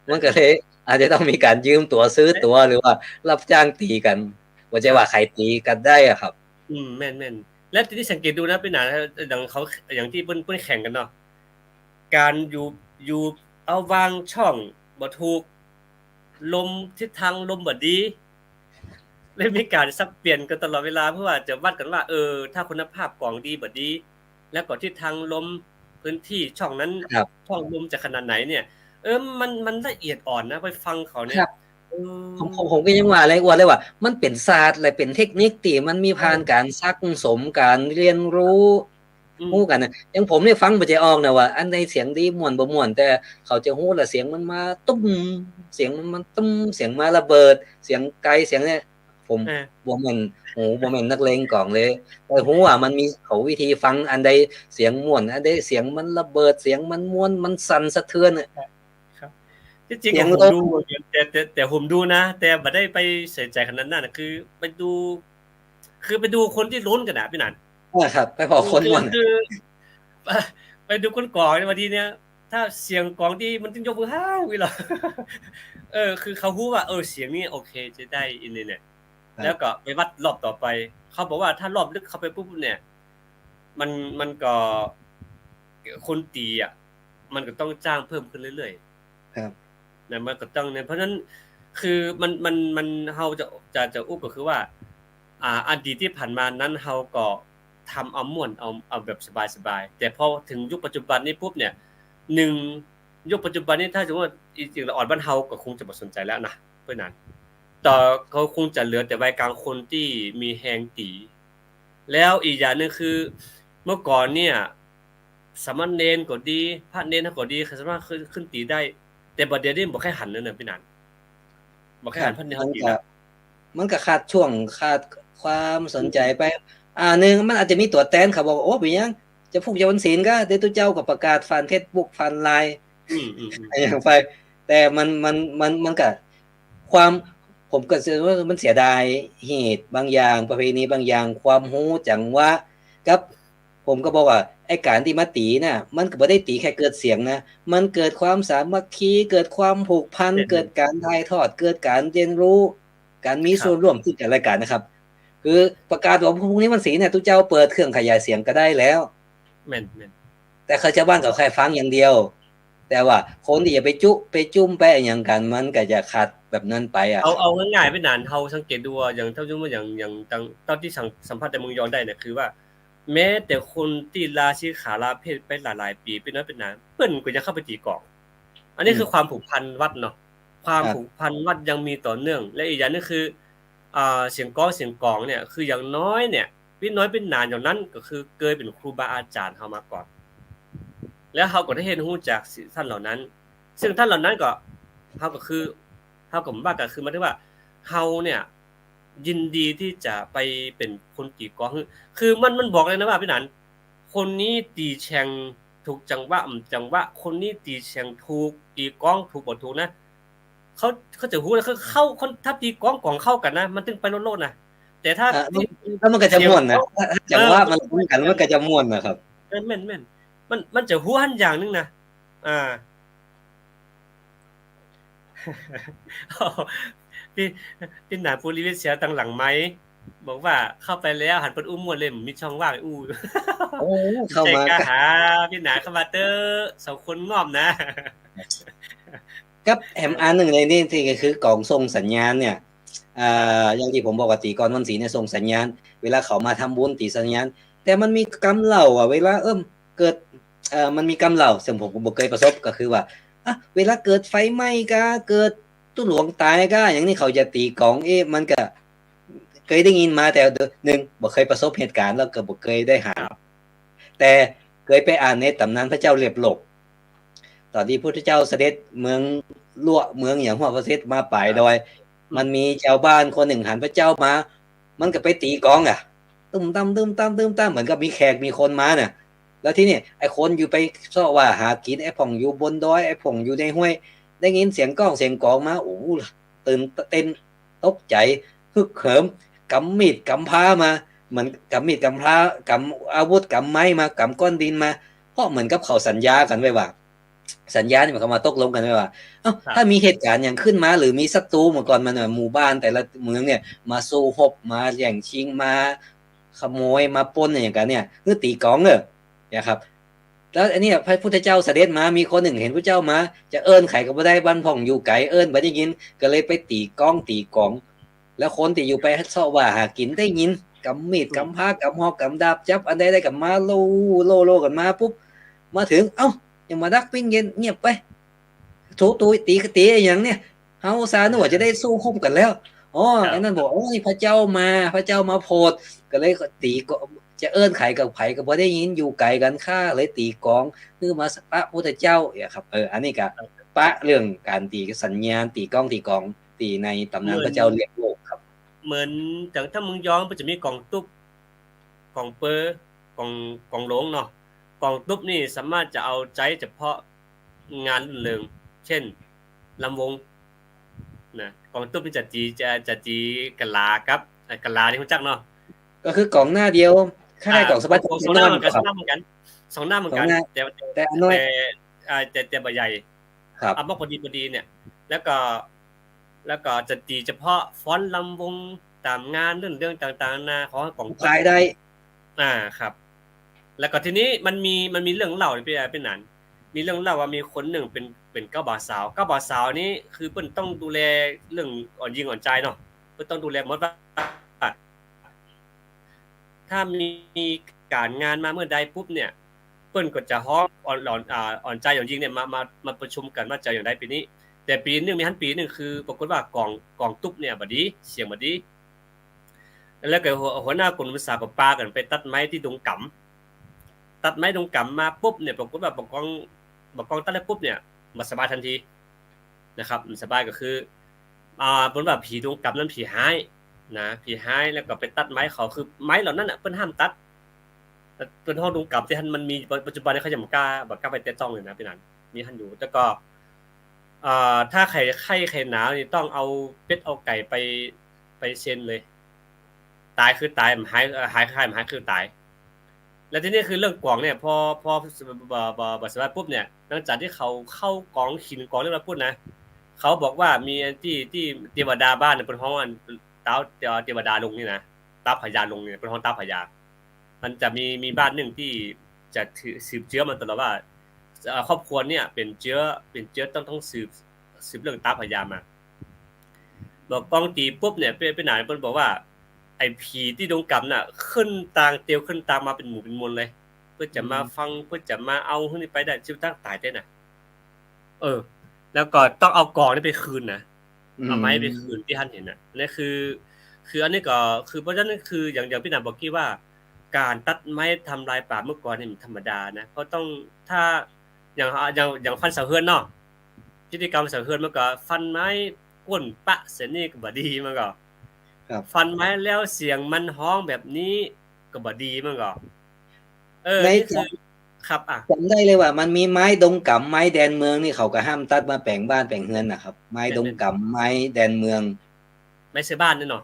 มันก็เลยอาจจะต้องมีก๋านยืมตั๋ว ซื้อตั๋ว หรือว่าฮับจ้างตี๋กั๋น บ่ใจ้ว่า ครับ ใผตี๋กั๋นได้อะครับ อืม แม่นๆ แล้วตี้สังเกตดูนะ ปี้หนาน อย่างเขา อย่างตี้เปิ้น เปิ้นแข่งกั๋นเนาะ ก๋านอยู่ อยู่ เอาวางช่องบ่ถูก ลม ทิศทางลมบ่ดี เลยมีก๋านสับเปลี่ยนกั๋นตลอดเวลา เพื่อว่าจะวัดกั๋นว่า เออ ถ้าคุณภาพก๋องดีบ่ดี แล้วก็ทิศทางลม พื้นที่ช่องนั้น ครับ ช่องลมจะขนาดไหนเนี่ย เออ มัน มันละเอียดอ่อนนะ ไปฟังเขาเนี่ย ครับ เออ ผม ผม ผมก็ยังว่าเลย ว่าเลยว่า มันเป๋นศาสตร์ และเป๋นเทคนิคตี้มันมีผ่าน เออ ก๋านซักสม ก๋านเรียนรู้ อืม ฮู้กั๋นนะ อย่างผมเนี่ยฟังบ่ใจ้ออกนะว่า อันใดเสียงดีม่วนบ่ม่วน แต่เขาจะฮู้ละ เสียงมันมาตุ้ม เสียงมัน มันตุ้ม เสียงมาระเบิด เสียงไกล เสียงเนี่ย ผม เออ บ่แม่น โอ้ บ่แม่นนักเลงก๋องเลย แต่ฮู้ว่ามันมีเขาวิธีฟัง อันใดเสียงม่วน อันใดเสียงมันระเบิด เสียงมันม่วน มันสั่นสะเทือนน่ะ ครับ ตี้จริง เสียง ผมดู แต่ แต่ แต่ผมดูนะ แต่บ่ได้ไปใส่ใจ๋ขนาดนั้นน่ะ คือไปดู คือไปดูคนตี้ลุ้นกั๋นน่ะ ปี้หนาน อ่า ครับ ไปผ่อคนม่วน คือ คือ ไปดูคนก๋องเนี่ย บางทีเนี่ย ถ้าเสียงก๋องดีมันต้องยกมือฮ้าวอย่างนี้เหรอ เออ คือเขาฮู้ว่า เออ เสียงนี้โอเค ใจ๊ได้ อันนี้เนี่ย ครับ แล้วก็ไปวัดรอบต่อไป เขาบอกว่าถ้ารอบลึกเข้าไปปุ๊บเนี่ย มัน มันก็ คนตี๋อะ มันก็ต้องจ้างเพิ่มขึ้นเรื่อยๆ ครับ นะ มันก็ต้องเนี่ย เพราะฉะนั้น คือมัน มัน มัน เฮาจะ จะ จะอู้ก็คือว่า อ่า อดีตตี้ผ่านมานั้น เฮาก็ทำเอาม่วน เอา เอาแบบสบายๆ แต่พอเถิงยุคปัจจุบันนี้ปุ๊บเนี่ย นึ่ง ยุคปัจจุบันนี้ ถ้าสมมุติว่า จริงๆ ละอ่อนบ้านเฮาก็คงจะบ่สนใจ๋แล้วนะ เปิ้นนั้น แต่เขาคงจะเหลือแต่วัยกลางคนตี้มีแฮงตี๋ แล้วอีกอย่างนึ่งคือ เมื่อก่อนเนี่ย สามเณรก็ดี พระเณรก็ดี ใผสามารถขึ้น ขึ้นตี๋ได้ แต่บ่าเดี๋ยวนี้บ่ใค่หันแล้วเน่อ ปี้หนาน บ่ใค่หัน ครับ พระเณรเขาตี๋แล้ว มันก็ มันก็ขาดช่วง ขาดความสนใจ๋ไป อืม อ่า นึ่ง มันอาจจะมีตั๋วแตนเขาบอกว่า โอ้ เป๋นหยัง จะผูกจะวันศีลก็ เดี๋ยวตุ๊เจ้าก็ประกาศผ่านเฟซบุ๊ก ผ่านไลน์ อืม อืม อืม อะหยังไป แต่มัน มัน มัน มันก็ ความ ผมก็เสีย ว่ามันเสียดายเหตุบางอย่าง ประเพณีบางอย่าง ความฮู้จังหวะ กับ ผมก็บอกว่า ไอ้ก๋านตี้มาตี๋น่ะ มันก็บ่ได้ตี๋แค่เกิดเสียงนะ มันเกิดความสามัคคี เกิดความผูกพัน แม่นๆ เกิดก๋านถ่ายทอด เกิดก๋านเรียนรู้ ก๋านมี ครับ ส่วนร่วมซึ่งกั๋นและกั๋นนะครับ คือประกาศว่าพรุ่งนี้วันศีลเนี่ย ตุ๊เจ้าเปิดเครื่องขยายเสียงก็ได้แล้ว แม่นๆ แต่คือชาวบ้านก็แค่ฟังอย่างเดียว แต่ว่าคนตี้จะไปจุ ไปจุ้ม ไปอะหยังกั๋น มันก็จะขาดแบบนั้นไปอะ เอา เอาง่ายๆ ปี้หนาน เฮาสังเกตดูอะ อย่าง ถ้าสมมุติอย่าง อย่างตัง เต้าตี้สัม สัมผัสในเมืองยองได้เนี่ย คือว่า แม้แต่คนตี้ลาสิกขาลาเพศไปหลายๆ ปี๋ ปี้น้อยปี้หนาน เปิ้นก็ยังเข้าไปตี๋ก๋อง อันนี้ อืม คือความผูกพันวัดเนาะ ความ ครับ ผูกพันวัดยังมีต่อเนื่อง และอีกอย่างนึ่งคือ อ่า เสียงก๊องเสียงก๋องเนี่ย คืออย่างน้อยเนี่ย ปี้น้อยปี้หนานอย่างนั้นก็คือเกยเป๋นครูบาอาจ๋ารย์เฮามาก่อน แล้วเฮาก็ได้เฮียนฮู้จากท่านเหล่านั้น ซึ่งท่านเหล่านั้นก็ เฮาก็คือ เฮาก็บ่ว่าก็คือ หมายถึงว่า เฮาเนี่ย ยินดีตี้จะไปเป๋นคนตี๋ก๊อง คือ คือมัน มันบอกเลยนะว่า ปี้หนาน คนนี้ตี๋แฉ่งถูกจังหวะ บ่จังหวะ คนนี้ตี๋แฉ่งถูก ตี๋ก๊องถูกบ่ถูกนะ เขา เขาจะฮู้นะ คือเข้า คน ถ้าตีกลอง กลองเข้ากั๋นนะ มันตึงไปโลดๆ นะ แต่ถ้า อ่ะ มัน ตี้ แล้วมันก็จะม่วนนะ เสียง ถ้า ถ้าจังหวะ เออ มันตรงกั๋น มันก็จะม่วนนะครับ แม่น แม่น แม่น มัน มันจะฮู้หั้นอย่างนึ่งนะ อ่า ปี้ ปี้หนาน ปุริวิทย์ เสียตังหลังไมค์ บอกว่าเข้าไปแล้วหันเปิ้นอู้ม่วนเลย มีช่องว่างอู้ โอ้ เข้ามา ใจ้ก้าหา ปี้หนานเข้ามาเต๊อะ สองคนง่อมนะ ครับ แหมอันนึ่งในนี้ตี้ก็คือกลองส่งสัญญาณเนี่ย อ่า อย่างตี้ผมบอกว่าตี๋ก่อนวันศีลเนี่ยส่งสัญญาณ เวลาเขามาทำบุญตี๋สัญญาณ แต่มันมีกำเล่าอะ เวลา เอิ่ม เกิด เอ่อ มันมีกำเล่า ซึ่งผมก็บ่เกยประสบ ก็คือว่า อ่ะ เวลาเกิดไฟไหม้กา เกิดตุ๊หลวงต๋ายกา อย่างนี้เขาจะตี๋กลอง เอ๊ะ มันก็เกยได้ยินมา แต่เดี๋ยว นึ่ง บ่เกยประสบเหตุก๋ารณ์ แล้วก็บ่เกยได้หา แต่เกยไปอ่านในต๋ำนานพระเจ้าเลียบโลก ต๋อนตี้พุทธเจ้าเสด็จเมืองลัวะ เมืองหยังหั้ว พอเสด็จมาป๋ายดอย ครับ มันมีจาวบ้านคนนึ่งหันพระเจ้ามา มันก็ไปตี๋กลองอะ ตึ้มตั้ม ตึ้มตั้ม ตึ้มตั้ม เหมือนกับมีแขกมีคนมาน่ะ แล้วทีนี้ไอ้คนอยู่ไปเซาะว่าหากิ๋น ไอ้พ่องอยู่บนดอย ไอ้พ่องอยู่ในห้วย ได้ยินเสียงกลองเสียงกลองมา โอ้ ตื่นเต้น ตกใจ๋ ฮึกเหิม ก๋ำมีดก๋ำพร้ามา เหมือนก๋ำมีดก๋ำพร้า ก๋ำอาวุธก๋ำไม้มา ก๋ำก้อนดินมา เพราะเหมือนกับเขาสัญญากั๋นไว้ว่า สัญญานี่หมายความว่าตกลงกั๋นไว้ว่า เอ้า ครับ ถ้ามีเหตุก๋ารณ์หยังขึ้นมา หรือมีศัตรู เมื่อก่อนมันน่ะ หมู่บ้านแต่ละเมืองเนี่ย มาสู้ฮบ มาแย่งชิง มาขโมย มาปล้นอะหยังกั๋นเนี่ย หื้อตี๋กลองเน่อ นะครับ แล้วอันเนี้ยพระพุทธเจ้าเสด็จมา มีคนนึ่งหันพุทธเจ้ามา จะเอิ้นใผก็บ่ได้ บ้านพ่องอยู่ไก๋ เอิ้นบ่ได้ยิน ก็เลยไปตี๋กลองตี๋กลอง แล้วคนตี้อยู่ไปเซาะว่าหากิ๋นได้ยิน ก๋ำมีด อืม ก๋ำพร้า ก๋ำหอก ก๋ำดาบ จับอันใดได้ก็มาโล่ โล่ โล่กั๋นมาปุ๊บ มาเถิง เอ้า ยังบ่ดักปิ้งเย็น เงียบไป โถ โต ตี๋ ตี๋อะหยังเนี่ย เฮาอุตส่าห์นึกว่าจะได้สู้ฮบกั๋นแล้ว อ๋อ ครับ ไอ้นั่นบอก โอ้ นี่พระเจ้ามา พระเจ้ามาโผด ก็เลยตี๋กลอง จะเอิ้นใผก็ ใผก็บ่ได้ยิน อยู่ไก๋กั๋น ข้าเลยตี๋กลอง หื้อมาปะพุทธเจ้า เนี่ยครับ เออ อันนี้ก็ ครับ ปะเรื่องก๋านตี๋สัญญาณ ตี๋กลอง ตี๋กลอง ตี๋ในต๋ำนานพระเจ้าเลียบโลกครับ เหมือนอย่างถ้าเมืองยองมันจะมีกลองตุ๊บ กลองเปอ กลอง กลองหลงเนาะ กลองตุ๊บนี่สามารถจะเอาใจ๊เฉพาะงานรื่นเริง เช่น รำวงนะ กลองตุ๊บนี่จะตี๋ จะ จะตี๋กะลากับ เอ่อ กะลานี่ฮู้จักเนาะ ก็คือกลองหน้าเดียว คล้ายๆ อ่า กลองสะบัด กลอง กลองสองหน้าเหมือนกั๋น สองหน้าเหมือนกั๋น สองหน้าเหมือนกั๋น สองหน้า แต่ แต่อันน้อย แต่ อ่า แต่ แต่บ่ใหญ่ ครับ เอามาพอดีๆ เนี่ย แล้วก็ แล้วก็จะตี๋เฉพาะฟ้อนรำวงต๋ามงานรื่นเริงต่างๆ นานาของกลองตุ๊บ ขายได้ อ่า ครับ แล้วก็ทีนี้มันมี มันมีเรื่องเล่านี่ ปี้ ปี้หนาน มีเรื่องเล่าว่ามีคนนึ่งเป๋น เป๋นเก๊าบ่าวสาว เก๊าบ่าวสาวนี่คือเปิ้นต้องดูแลเรื่องอ่อนญิงอ่อนจายเนาะ เปิ้นต้องดูแลหมดว่า ถ้ามีก๋านงานมาเมื่อใดปุ๊บเนี่ย เปิ้นก็จะฮ้องอ่อน อ่อน อ่า อ่อนจายอ่อนญิงเนี่ยมา มา มาประชุมกั๋นว่าจะเอาอย่างใดปี๋นี้ แต่ปี๋นึ่งมีหั้นปี๋นึ่งคือปรากฏว่ากลอง กลองตุ๊บเนี่ยบ่ดี เสียงบ่ดี แล้วก็หัว หัวหน้ากลุ่มหนุ่มสาวก็ปากั๋นไปตัดไม้ตี้ดงก๋ำ ตัดไม้ดงก๋ำมาปุ๊บเนี่ย ปรากฏว่าบ่ากอง บ่ากองตัดแล้วปุ๊บเนี่ย บ่สบายตันทีนะครับ บ่สบายก็คือ อ่า เปิ้นว่าผีดงก๋ำนั้นผีฮ้ายนะ ผีฮ้าย แล้วก็ไปตัดไม้เขา คือไม้เหล่านั้นน่ะเปิ้นห้ามตัด เปิ้นฮ้องดงก๋ำตี้หั้นมันมี ปัจจุบันนี้เขายังบ่กล้า บ่กล้าไปแตะต้องเลยนะ ปี้หนาน มีหั้นอยู่ แต่ก็ เอ่อ ถ้าใผไข้ใผหนาวนี่ต้องเอาเป็ดเอาไก่ไป ไปเซ็นเลย ต๋ายคือต๋าย บ่หาย เอ่อ หายคือหาย บ่หายคือต๋าย แล้วทีนี้คือเรื่องกลองเนี่ย พอ พอ บ่ บ่ บ่สบายปุ๊บเนี่ย หลังจากตี้เขาเข้ากลอง ขินกลองเรียบร้อยปุ๊บนะ เขาบอกว่ามีตี้ ตี้เตวดาบ้านเนี่ย เปิ้นฮ้องอัน ต๊าว เตวดาลงนี่นะ ต๊าวพญาลงเนี่ย เปิ้นฮ้องต๊าวพญา มันจะมี มีบ้านนึ่งตี้จะถือ สืบเจื๊อมาตลอดว่า เอ่อ ครอบครัวเนี่ยเป๋นเจื๊อ เป๋นเจื๊อต้อง ต้องสืบ สืบเรื่องต๊าวพญามา บ่ากองตี๋ปุ๊บเนี่ย ปี้ ปี้หนาน เปิ้นบอกว่า ไอ้ผีตี้ดงก๋ำน่ะ ขึ้นตาง เตียวขึ้นตางมาเป๋นหมู่เป๋นมวลเลย เปื้อจะมา อืม ฟัง เปื้อจะมาเอาหื้อนี่ไปได้ จะตังต๋ายแต๊น่ะ เออ แล้วก็ต้องเอากลองนี่ไปคืนนะ อืม เอาไม้ไปคืนตี้หั้นหันน่ะ นี่คือ คืออันนี้ก็ คือเพราะฉะนั้นคืออย่าง อย่างปี้หนานบอกกี้ว่า ก๋านตัดไม้ทำลายป่าเมื่อก่อนนี่มันธรรมดานะ เพราะต้อง ถ้า อย่าง อย่าง อย่างฟันเสาเฮือนเนาะ พิธีกรรมเสาเฮือนมันก็ฟันไม้ก้นปะเสียนี่ก็บ่ดีมันก็ ครับ ฟันไม้แล้วเสียงมันฮ้องแบบนี้ก็บ่ดีมันก็ เออ ใน นี่คือ ครับ อ่ะ จ๋ำได้เลยว่ามันมีไม้ดงก๋ำ ไม้แดนเมืองนี่เขาก็ห้ามตัดมาแป๋งบ้านแป๋งเฮือนนะครับ ไม้ดงก๋ำ ไม้แดนเมือง ไม้เสบ้านนี่เนาะ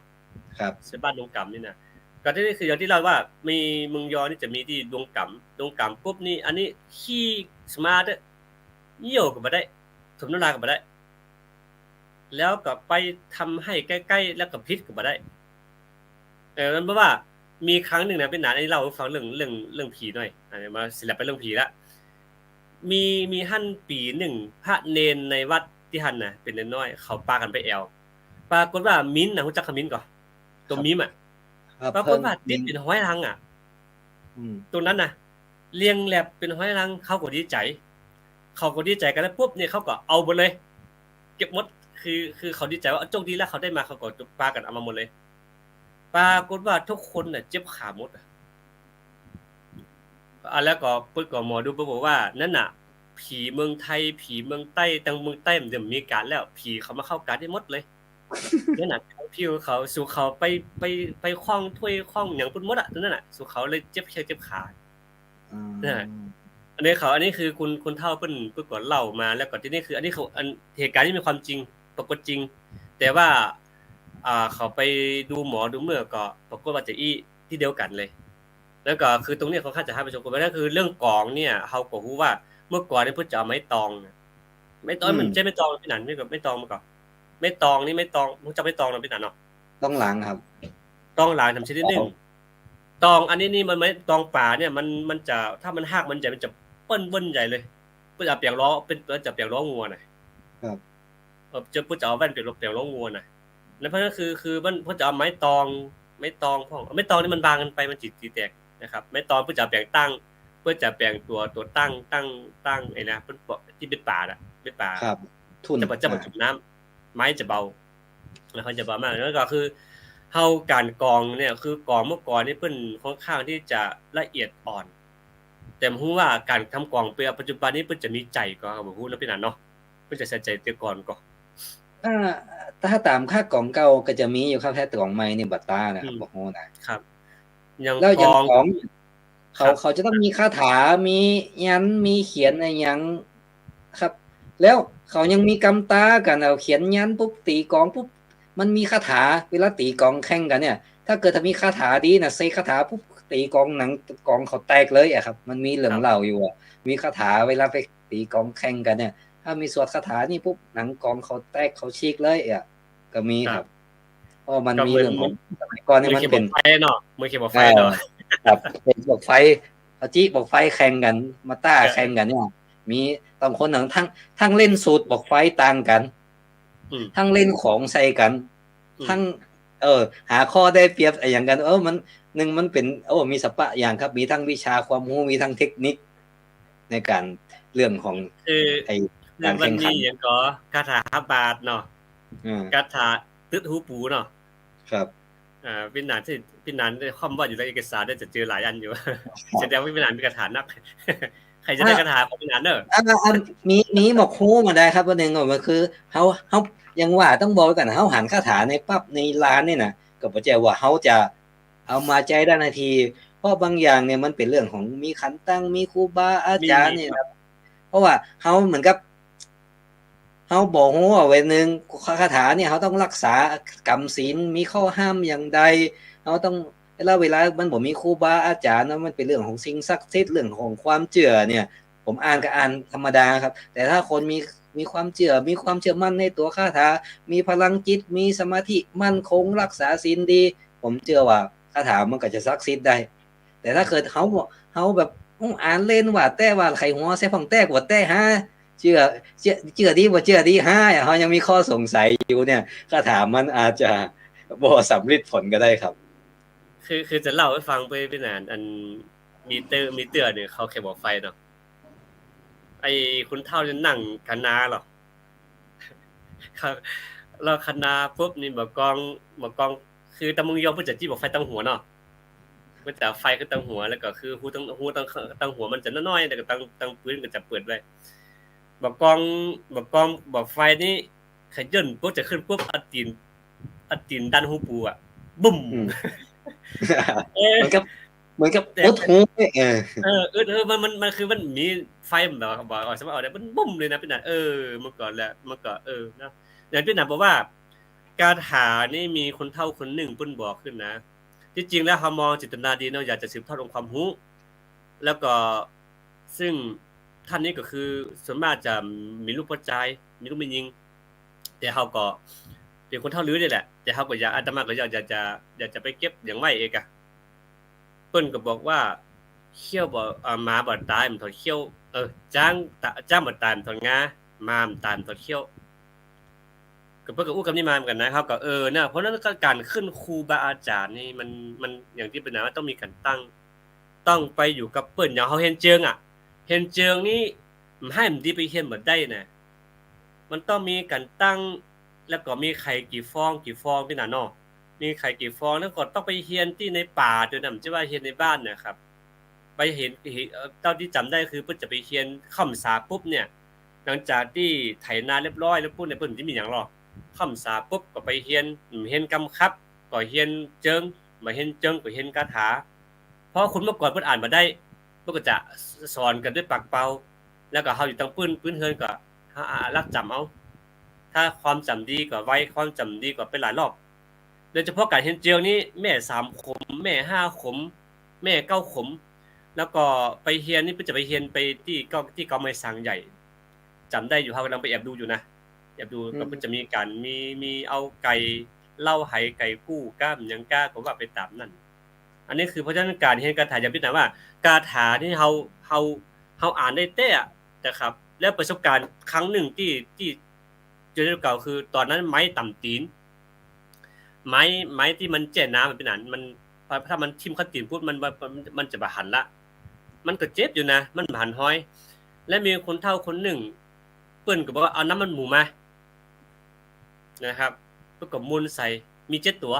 ครับ เสบ้านดงก๋ำนี่นะ ก็ตี้นี่คืออย่างตี้เล่าว่ามีเมืองยอนี่จะมีตี้ดงก๋ำ ดงก๋ำปุ๊บนี่ อันนี้ขี้สมาธิเยี่ยวก็บ่ได้ ถมน้ำลายก็บ่ได้ แล้วก็ไปทำไฮ่ใก้ๆ แล้วก็ผิดก็บ่ได้ เออ มันเพราะว่ามีครั้งนึ่งนะ ปี้หนาน อันนี้เล่าหื้อฟังเรื่อง เรื่อง เรื่องผีหน่อย อ่ะ มาสลับไปเรื่องผีละ มี มีหั้นปี๋นึ่ง พระเณรในวัดตี้หั้นน่ะ เป๋นน้อยๆ เขาปากั๋นไปแอ่ว ปรากฏว่ามิมน่ะ ฮู้จักขะมิมก่อ ตั๋วมิมอะ ครับ ปรากฏว่า ครับ ติดเป๋นฮ้อยลังอะ อืม ตั๋วนั้นน่ะ เรียงแล็บเป๋นฮ้อยลัง เขาก็ดีใจ๋ เขาก็ดีใจ๋กั๋นแล้วปุ๊บเนี่ย เขาก็เอาหมดเลย เก็บหมด คือ คือเขาดีใจ๋ว่าโจคดีแล้ว เขาได้มา เขาก็ปากั๋นเอามาหมดเลย ปรากฏว่ากู้คนน่ะ เจ็บขาหมดอะ อ่ะ แล้วก็เปิ้นก็หมอดูเปิ้นบอกว่า นั่นน่ะ ผีเมืองไทย ผีเมืองใต้ ตังเมืองใต้มันจะมีก๋านแล้ว ผีเขามาเข้าก๋านได้หมดเลย นั่นน่ะ ผิวเขา สู่เขาไป ไป ไปคว้างถ้วยคว้างหยังเปิ้นหมดอะ นั่นน่ะ สู่เขาเลยเจ็บแข้งเจ็บขา อืม นั่นน่ะ อันนี้เขา อันนี้คือคน คนเฒ่าเปิ้น เปิ้นก็เล่ามา แล้วก็ตี้นี่คือ อันนี้เขา อัน เหตุก๋ารณ์นี้มีความจริง ปรากฏจริง แต่ว่า อ่า เขาไปดูหมอดูเมื่อก็ปรากฏว่าจะอี้ตี้เดียวกั๋นเลย แล้วก็คือตรงนี้เขาข้าจะหาไปชมกัน นั่นคือเรื่องกองเนี่ย เฮาก็ฮู้ว่าเมื่อก่อนเนี่ยเปิ้นจะเอาไม้ตองนะ ไม้ตอง อืม มันใจ้ไม้ตองปี้หนาน ไม้ ไม้ตองมาก่อ ไม้ตองนี่ ไม้ตอง ฮู้จักไม้ตองเนาะปี้หนานเนาะ ตองหลางครับ ตองหลางถามชนิดนึ่ง ตอง ตองอันนี้นี่มันไม้ตองป่าเนี่ย มัน มันจะ ถ้ามันฮากมันใหญ่ มันจะเปิ้นเปิ้นใหญ่เลย เปิ้นจะแป๋งล้อ เปิ้น เปิ้นจะแป๋งล้องัวน่ะ ครับ เออ จะ เปิ้นจะเอาแว่นแป๋งล้อ แป๋งล้องัวน่ะ นั่นเพราะนั่นคือ คือมัน เปิ้นจะเอาไม้ตอง ไม้ตองพ่อง ไม้ตองนี่มันบางเกินไป มันจิ๋วตีแตกนะครับ ไม้ตองเปิ้นจะแป๋งตั้ง เปิ้นจะแป๋งตั๋ว ตั๋วตั้ง ตั้ง ตั้งไอ้นะ เปิ้นบอกตี้เบ็ดป๋าน่ะ เบ็ดป๋า ครับ ทุ่น จะบ่ จะบ่ อ่า จุ่มน้ำ ไม้จะเบา แล้วเขาจะเบามาก แล้วก็คือ เฮาก๋านกองเนี่ย คือกองเมื่อก่อนนี่เปิ้นค่อนข้างตี้จะละเอียดอ่อน แต่บ่ฮู้ว่าก๋านทำกองเปียปัจจุบันนี้เปิ้นจะมีใจ๋ก่อ บ่ฮู้เนาะปี้หนานเนาะ เปิ้นจะใส่ใจ๋แต่ก่อนก่อ ถ้า ถ้าต๋ามข้ากองเก่าก็จะมีอยู่ครับ แต่กองใหม่นี่บ่ต๋ามนะครับ อืม บ่ฮู้นะ ครับ อย่าง แล้วอย่างกอง กอง เขา ครับ เขาจะต้องมีคาถา มียันต์ มีเขียนอะหยังครับ แล้วเขายังมีกำต๋ากั๋น เอาเขียนยันต์ปุ๊บ ตี๋กองปุ๊บ มันมีคาถา เวลาตี๋กองแข่งกั๋นเนี่ย ถ้าเกิดถ้ามีคาถาดีนะ เสกคาถาปุ๊บ ตี๋กองหนังกองเขาแตกเลยอะครับ มันมีเรื่อง ครับ เล่าอยู่อะ มีคาถาเวลาไปตี๋กองแข่งกั๋นเนี่ย ถ้ามีสวดคาถานี่ปุ๊บ หนังกองเขาแตกเขาฉีกเลยอะ ก็มีครับ ครับ เพราะมัน ก็เหมือน มีเรื่องของสมัยก่อนนี่ เหมือน มันเป๋น เขตบอกไฟเนาะ เหมือนเขตบอกไฟเนาะ เออ ครับ เขตบอกไฟ เอาจิ๊บอกไฟแข่งกั๋น มาต้า เออ แข่งกั๋นเนี่ย มีต่างคนต่าง ทั้ง ทั้งเล่นสูตรบอกไฟต่างกั๋น อืม ทั้งเล่นของใส่กั๋น อืม ทั้ง เออ หาข้อได้เปรียบอะหยังกั๋น เออ มัน นึ่งมันเป๋น โอ้ มีสรรพะอย่างครับ มีทั้งวิชาความฮู้ มีทั้งเทคนิค ในก๋านเรื่องของ คือ ไอ้ คือ ก๋านแข่งขัน มันมีอะหยังก่อ คาถาบาดเนาะ อืม คาถาตึ๊ดฮูปูเนาะ ครับ อ่า ปี้หนานตี้ ปี้หนานได้คว่ำวาดอยู่ในเอกสาร ได้จะเจอหลายอันอยู่ ครับ แสดงว่าปี้หนานมีคาถานัก ใผจะได้ อ่ะ คาถาของปี้หนานเน่อ อ่ะ อ่ะ มี มีหมวกฮูมาได้ครับ อันนึ่งก็คือ เฮา เฮา อย่างว่าต้องบอกไว้ก่อนนะ เฮาหันคาถาในปั๊บในลานนี่นะ ก็บ่ใจ้ว่าเฮาจะ เอามาใจ๊ได้ทันที เพราะบางอย่างเนี่ยมันเป๋นเรื่องของมีขันตัง มีครูบาอาจ๋ารย์ มี มี นี่นะ เพราะว่าเฮาเหมือนกับ เฮาบ่ฮู้ว่าเวลานึ่งคาถาเนี่ยเฮาต้องรักษากำศีล มีข้อห้ามอย่างใด เฮาต้อง แล้วเวลามันบ่มีครูบาอาจ๋ารย์เนาะ มันเป๋นเรื่องของสิ่งศักดิ์สิทธิ์ เรื่องของความเจื้อเนี่ย ผมอ่านก็อ่านธรรมดาครับ แต่ถ้าคนมี มีความเจื้อ มีความเจื้อมั่นในตั๋วคาถา มีพลังจิต มีสมาธิมั่นคง รักษาศีลดี ผมเจื้อว่าคาถามันก็จะศักดิ์สิทธิ์ได้ แต่ถ้าเกิดเฮา เฮาแบบ อู้ อ่านเล่นว่า แต่ว่าใค่หัวใส่พ่องแต๊กว่า แต่หา เจื้อ เจื้อ เจื้อดีบ่เจื้อดีหา เฮายังมีข้อสงสัยอยู่เนี่ย คาถามันอาจจะบ่สำเร็จผลก็ได้ครับ คือ คือจะเล่าหื้อฟังไป ปี้หนาน อัน มีเตื้อ มีเตื้อเนี่ย เขาเขตบอกไฟเนาะ ไอ้คนเฒ่าเนี่ยนั่งคะนาเหรอ ครับ แล้วคะนาปุ๊บนี่บ่ากอง บ่ากอง คือตางเมืองยองเปิ้นจะจี้บ่าไฟตางหัวเนาะ เปิ้นจะเอาไฟขึ้นตางหัว แล้วก็คือฮูตาง ฮูตาง ตางหัวมันจะน้อยๆ แล้วก็ตาง ตางปืนก็จะเปิดไว้ บ่ากอง บ่ากอง บ่าไฟนี่ ขย่นปุ๊บจะขึ้นปุ๊บ เอาตี๋น เอาตี๋นดันฮูปูอะ บึ้ม อืม เออ มันก็ เหมือนกับ แต่ อุดหูไว้ เออ เออ อึด เออ มัน มัน มันคือมันมีไฟมันแบบว่า บอก บอก สามารถออกได้ มันบุ้มเลยนะปี้หนาน เออ เมื่อก่อนแหละ เมื่อก่อน เออ เนาะ อย่างปี้หนานบอกว่า คาถานี่มีคนเฒ่าคนนึ่งเปิ้นบอกขึ้นนะ ตี้จริงแล้วเฮามองเจตนาดีเนาะ อยากจะสืบทอดองค์ความฮู้ แล้วก็ ซึ่งท่านนี้ก็คือส่วนมากจะมีลูกป้อจาย มีลูกแม่ญิง แต่เฮาก็เป๋นคนเฒ่าลือนี่แหละ แต่เฮาก็อยาก อาตมาก็อยาก อยากจะ อยากจะไปเก็บหยังไว้เอกอะ เปิ้นก็บอกว่า เขี้ยวบ่ อ่า หมาบ่ตายบ่ถอดเขี้ยว เออ จ๊างตะ จ๊างบ่ตายบ่ถอดงา หมาบ่ตายบ่ถอดเขี้ยว ก็เปิ้นก็อู้กำนี้มาเหมือนกั๋นนะ เฮาก็ เออ นะ เพราะฉะนั้นก็ก๋านขึ้นครูบาอาจ๋ารย์นี่มัน มันอย่างตี้เปิ้นว่าต้องมีก๋านตั้ง ต้องไปอยู่กับเปิ้น อย่างเฮาเฮียนเจิงอะ เฮียนเจิงนี่ บ่ให่มันดีไปเฮียนบ่ได้นะ มันต้องมีก๋านตั้ง แล้วก็มีไข่กี่ฟองกี่ฟองปี้หนานเนาะ มีไข่กี่ฟอง แล้วก็ต้องไปเฮียนตี้ในป่าตวยนะ บ่ใจ้ว่าเฮียนในบ้านนะครับ ไปเห็น เห็น เอ่อ เต้าตี้จ๋ำได้คือเปิ้นจะไปเฮียนค่ำสาปุ๊บเนี่ย หลังจากตี้ไถนาเรียบร้อยแล้วปุ๊บเนี่ย เปิ้นบ่มีหยังหรอก ค่ำสาปุ๊บก็ไปเฮียน เฮียนกำครับ ก็เฮียนเจิง บ่เฮียนเจิงก็เฮียนคาถา เพราะคนเมื่อก่อนเปิ้นอ่านบ่ได้ เปิ้นก็จะสอนกั๋นด้วยปากเปล่า แล้วก็เฮาอยู่ตางปื้น ปื้นเฮือนก็ เฮา อ่า ลักจ๋ำเอา ถ้าความจ๋ำดีก็ไว ความจ๋ำดีก็ไปหลายรอบ โดยเฉพาะก๋านเฮียนเจิงนี่ แม่สามขม แม่ห้าขม แม่เก้าขม แล้วก็ไปเฮียนนี่เปิ้นจะไปเฮียนไปตี้เก๊า ตี้เก๊าไม้สังใหญ่ จ๋ำได้อยู่ เฮากำลังไปแอบดูอยู่นะ แอบดู อืม ก็เปิ้นจะมีก๋าน มี มีเอาไก่เล่าไห ไก่กู้ก้ามหยังก้า ก็ว่าไปต๋ามนั้น อันนี้คือ เพราะฉะนั้นก๋านเฮียนคาถา อย่างปี้หนานว่า คาถานี่เฮา เฮา เฮาอ่านได้แต๊อะนะครับ แล้วประสบการณ์ครั้งนึ่งตี้ ตี้เจอเก่าคือต๋อนนั้นไม้ต่ำตี๋น ไม้ ไม้ตี้มันแจ้น้ำอะปี้หนาน มัน ถ้ามันทิ่มเข้าตี๋นปุ๊บ มัน มัน มันจะบ่หันละ มันก็เจ็บอยู่นะ มันบ่หันฮอย และมีคนเฒ่าคนนึ่ง เปิ้นก็บอกว่าเอาน้ำมันหมูมา นะครับ เปิ้นก็มนใส่ มีเจ็ดตั๋ว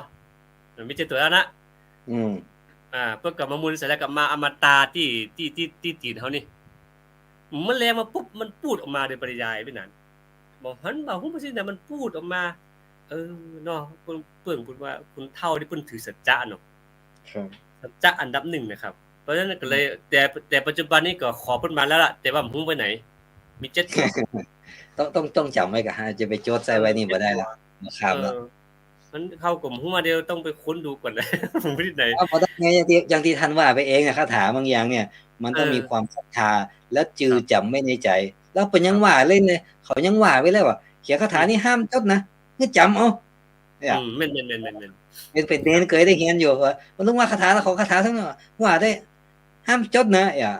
มันมีเจ็ดตั๋วแล้วนะ อืม อ่า เปิ้นก็มามนใส่แล้วก็มาเอามาตาตี้ ตี้ ตี้ ตี้ตี๋นเฮานี่ มันแลมาปุ๊บ มันปูดออกมาโดยปริยายปี้หนาน บ่หันบ่ฮู้บ่าซี้นะ มันปูดออกมา เออ เนาะ เปิ้น เปิ้น เปิ้นว่าคนเฒ่านี่เปิ้นถือสัจจะเนาะ ครับ สัจจะอันดับนึ่งนะครับ เพราะฉะนั้นก็เลย อืม แต่ แต่ปัจจุบันนี้ก็ขอเปิ้นมาแล้วล่ะ แต่ว่าบ่ฮู้ไปไหน มีเจ็ดตั๋ว ต้อง ต้อง ต้องจ๋ำไว้ก่อนฮะ จะไปจดใส่ไว้นี่บ่ได้ละ เออ นะครับ เออ มัน เฮาก็บ่ฮู้ว่าเดี๋ยวต้องไปค้นดูก่อนนะ ผมไม่ได้ไหน เอา บ่ต้องไง อย่างตี้ อย่างตี้ต้านว่าไปเองอะ คาถาบางอย่างเนี่ย มันต้อง เออ มีความศรัทธา แล้วจือจ๋ำไว้ในใจ๋ ครับ แล้วเปิ้นยังว่าเลยเนี่ย เขายังว่าไว้เลยว่า เขียนคาถานี่ห้ามจดนะ หื้อจ๋ำเอา เนี่ย อืม แม่น แม่น แม่น แม่น แม่น เป๋น เป๋นเณรเกยได้เฮียนอยู่ว่า มันต้องว่าคาถาแล้ว ขอคาถาสักหน่อย ว่าได้ ห้ามจดนะ เนี่ย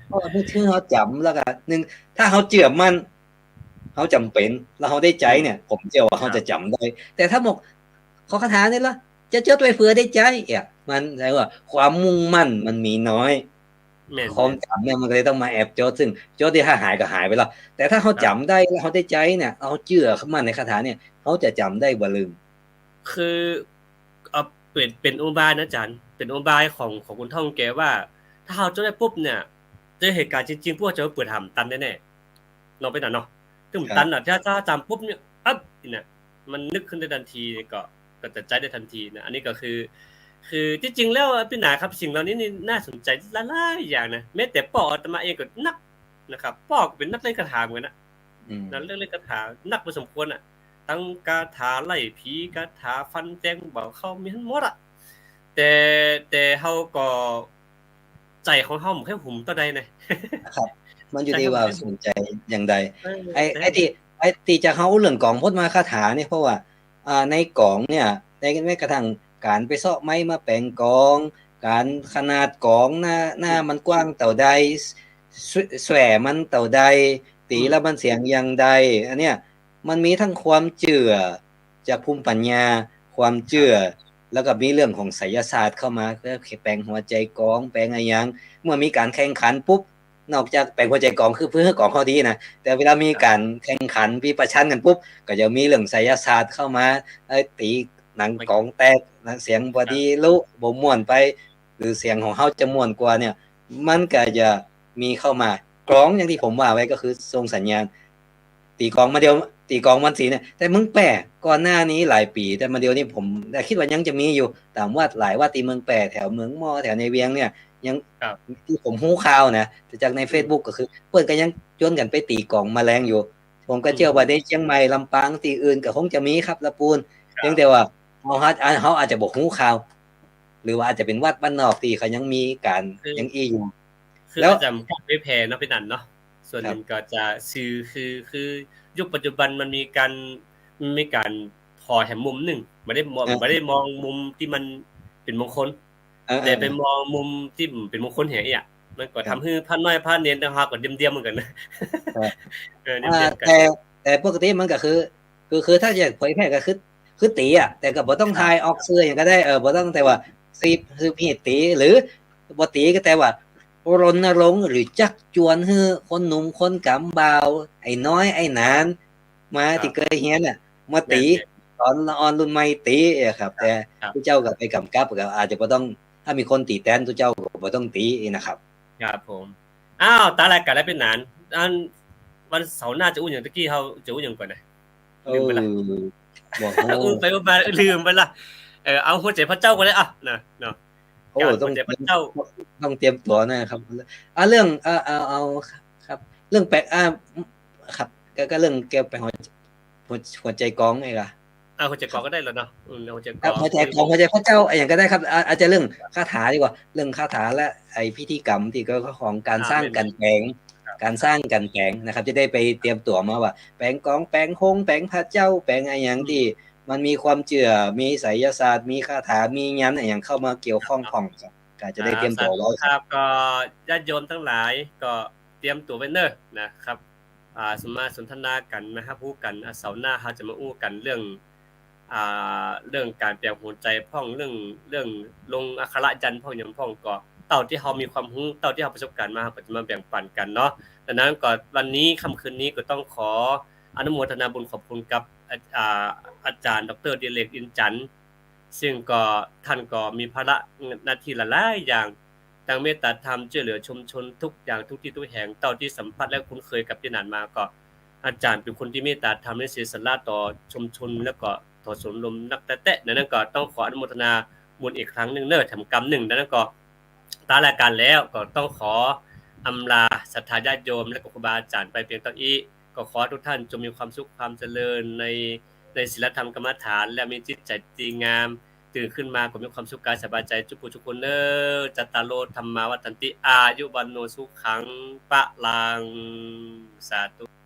เพราะว่านึกถึงเฮาจ๋ำ แล้วก็นึ่ง ถ้าเฮาเจื้อมั่น เฮาจ๋ำเป๋น แล้วเฮาได้ใจ๊เนี่ย ผมเจื้อว่าเฮาจะจ๋ำได้ แต่ถ้าบอก ขอคาถานี่ละ จะจดไว้เผื่อได้ใจ๊ เนี่ย มันแสดงว่าความมุ่งมั่นมันมีน้อย แม่น ความจ๋ำเนี่ยมันก็เลยต้องมาแอบจด ซึ่งจดนี่ถ้าหายก็หายไปแล้ว แต่ถ้าเฮาจ๋ำได้แล้วเฮาได้ใจ๊เนี่ย เฮาเจื้อมั่นในคาถาเนี่ย เฮาจะจ๋ำได้บ่ลืม คือ เอ่อ เป๋น เป๋นอุบายนะอาจ๋ารย์ เป๋นอุบายของ ของคนเฒ่าแก่ว่า ถ้าเฮาจดได้ปุ๊บเนี่ย เจอเหตุก๋ารณ์จริงๆ พวกเจ้าเปิดหาบ่ตันแน่ๆ เนาะ ไปนั่นเนาะ ถึงบ่ตันน่ะ ถ้า ถ้าจ๋ำปุ๊บเนี่ย อั๊บ เนี่ย มันนึกขึ้นได้ทันที ก็ ก็จะใจ๊ได้ทันทีนะ อันนี้ก็คือ คือตี้จริงแล้วอะปี้หนานครับ สิ่งเหล่านี้นี่น่าสนใจ๋หลายๆ อย่างนะ แม้แต่ป้ออาตมาเองก็นักนะครับ ป้อก็เป๋นนักเล่นคาถาเหมือนกั๋นนะ อืม นักเล่น เล่นคาถานักพอสมควรอะ ตึงคาถาไล่ผี คาถาฟันแตงบ่เข้า มีหั้นหมดอะ แต่ แต่เฮาก็ ใจ๋ของเฮาบ่ใค่หุมเต้าใดนะ ครับ มันอยู่ตี้ว่าสนใจ๋อย่างใด เออ ไอ้ ใช่ ไอ้ตี้ ไอ้ตี้จะเฮาอู้เรื่องก๋องพจน์มหาคาถานี่ เพราะว่า อ่า ในก๋องเนี่ย ใน แม้กระทั่งก๋านไปเซาะไม้มาแป๋งก๋อง ก๋านขนาดก๋องหน้า หน้ามันกว้างเต้าใด แส แสว่มันเต้าใด ตี๋แล้วมันเสียงอย่างใด อันเนี้ย มันมีทั้งความเจื้อจากภูมิปัญญา ความเจื้อ แล้วก็มีเรื่องของไสยศาสตร์เข้ามา ก็แป๋งหัวใจ๋ก๋อง แป๋งอะหยัง เมื่อมีก๋านแข่งขันปุ๊บ นอกจากแป๋งหัวใจ๋ก๋องคือเปื้อหื้อก๋องเฮาดีนะ แต่เวลามีก๋านแข่งขัน มีประชันกั๋นปุ๊บ ก็จะมีเรื่องไสยศาสตร์เข้ามา ไอ้ตี๋หนังก๋องแตก หนังเสียงบ่ดีลุ บ่ม่วนไป หรือเสียงของเฮาจะม่วนกว่าเนี่ย มันก็จะมีเข้ามา ก๋องอย่างตี้ผมว่าไว้ก็คือส่งสัญญาณ ตี๋กลองมาเดียว ตี๋กลองวันศีลเนี่ย แต่เมืองแป้ก่อนหน้านี้หลายปี๋ แต่มาเดียวนี้ผม แต่กึ๊ดว่ายังจะมีอยู่ ต๋ามวัดหลายวัดตี้เมืองแป้ แถวเมืองหม้อ แถวในเวียงเนี่ย ยัง ครับ ตี้ผมฮู้ข่าวนะ แต่จากใน อืม เฟซบุ๊กก็คือ เปิ้นก็ยังจวนกั๋นไปตี๋กลองมาแลงอยู่ ผมก็เจื้อว่า อืม ในเจียงใหม่ ลำปาง ตี้อื่นก็คงจะมีครับ ละปูน ครับ เพียงแต่ว่า เฮา เฮาอาจจะบ่ฮู้ข่าว หรือว่าอาจจะเป๋นวัดบ้านนอกตี้เขายังมีก๋าน คือ ยังอี้อยู่ คือ แล้ว อาจจะบ่เผยแผ่เนาะ เป๋นอันเนาะ ส่วน ครับ นึ่งก็จะสื่อ คือ คือยุคปัจจุบันมันมีก๋าน มันมีก๋านผ่อแหมมุมนึ่ง บ่ได้มอง อ่า บ่ได้มองมุมตี้มันเป๋นมงคล เออ แต่ไป เออ มองมุมตี้บ่เป๋นมงคลแหมอะ มันก็ ครับ ทำหื้อพระน้อยพระเณรเฮาก็เดียมๆ เหมือนกั๋นนะ ครับ เออ เดียมๆ กั๋น อ่า แต่ แต่ปกติมันก็คือ คือ คือถ้าจะเผยแผ่ก็คือ คือตี๋อะ แต่ก็บ่ต้อง ครับ ถ่ายออกสื่อหยังก็ได้ เออ บ่ต้องแต่ว่า ครับ สืบ สืบฮีตตี๋ หรือบ่ตี๋ก็แต่ว่ารณรงค์ หรือจั๊กจวนหื้อคนหนุ่มคนก๋ำบ่าว ไอ้น้อยไอ้หนาน มา ครับ ตี้เกยเฮียนน่ะ มาตี๋ แม่นๆ สอนละอ่อนรุ่นใหม่ตี๋อะครับ ครับ แต่ ครับ ตุ๊เจ้าก็ไปก๋ำกับ ก็อาจจะบ่ต้อง ถ้ามีคนตี๋แตนตุ๊เจ้าก็บ่ต้องตี๋นะครับ ครับผม อ้าว ต๋ายรายก๋านแล้วเป๋นอัน อัน วันเสาร์หน้าจะอู้หยัง ตะกี้เฮาจะอู้หยังก่อนนะ ลืมไปละ เออ บ่ฮู้ อู้ไปอู้มาลืมไปละ เออ เอาหัวใจ๋พระเจ้าก่อนเลยอะ นะ เนาะ โอ้ ก๋าน ต้อง หัวใจ๋พระเจ้า ต้องเตรียมตั๋วนะครับ อ่ะ เรื่อง เอ่อ เอา เอา ครับ เรื่องแป๋ง อ่า ครับ ก็ ก็เรื่องแก้วแป๋งหัว หัว หัวใจ๋กลองไงล่ะ อ่ะ หัวใจ๋กลองก็ได้แล้วเนาะ อืม หัวใจ๋กลอง ครับ หัวใจ๋กลอง หัวใจ๋พระเจ้า อะหยังก็ได้ครับ อ่ะ อาจจะเรื่องคาถาดีกว่า เรื่องคาถาและไอ้พิธีกรรมตี้เกี่ยวกับของก๋าน อ่า สร้าง แม่นๆ ก๋านแป๋ง ครับ ก๋านสร้างก๋านแป๋งนะครับ จะได้ไปเตรียมตั๋วมาว่า แป๋งกลอง แป๋งฮง แป๋งพระเจ้า แป๋งอะหยัง อืม ตี้มันมีความเจื้อ มีไสยศาสตร์ มีคาถา มียันต์อะหยังเข้ามาเกี่ยวข้อง ครับ พ่องครับ ก็จะได้เตรียมตั๋วไว้ครับ อ่า สาธุครับ ก็ญาติโยมตังหลายก็เตรียมตั๋วไว้เน่อนะครับ อ่า สนมาสนทนากั๋นนะครับ ฮู้กั๋น อ่า เสาร์หน้าเฮาจะมาอู้กั๋นเรื่อง อ่า เรื่องก๋านแป๋งหัวใจ๋พ่อง เรื่อง เรื่องลงอักขระยันต์พ่องหยังพ่อง ก็เต้าตี้เฮามีความฮู้ เต้าตี้เฮาประสบก๋ารณ์มา เฮาก็จะมาแบ่งปั๋นกั๋นเนาะ ดังนั้นก็วันนี้ค่ำคืนนี้ก็ต้องขออนุโมทนาบุญขอบคุณกับ อ่า อ่า อาจ๋ารย์ ด็อกเตอร์ ดิเรก อินจันทร์ ซึ่งก็ ท่านก็มีภาระหน้าตี้หลายๆ อย่าง ตังเมตต๋าธรรมจ้วยเหลือชุมชนกู้อย่างกู้ตี้กู้แห่ง เต้าตี้สัมผัสและคุ้นเคยกับตี้นั่นมาก็ อาจ๋ารย์เป๋นคนตี้เมตต๋าธรรมและเสียสละต่อชุมชน แล้วก็ต่อศูนย์รวมนักแต๊ๆ ดังนั้นก็ต้องขออนุโมทนาบุญอีกครั้งนึ่งเน่อ แถมกำนึ่ง ดังนั้นก็ ต๋ายรายก๋านแล้วก็ต้องขออำลาศรัทธาญาติโยมและก็ครูบาอาจ๋ารย์ไปเปียงเต้าอี้ ก็ขอทุกท่านจงมีความสุขความเจริญใน ในศีลธรรมกรรมฐาน และมีจิตใจ๋ตี้งาม ตื่นขึ้นมาก็มีความสุขก๋ายสบายใจ๋กู้ผู้กู้คนเน่อ จัตตาโร ธัมมา วัฑฒันติ อายุ วัณโณ สุขัง พลัง สาธุ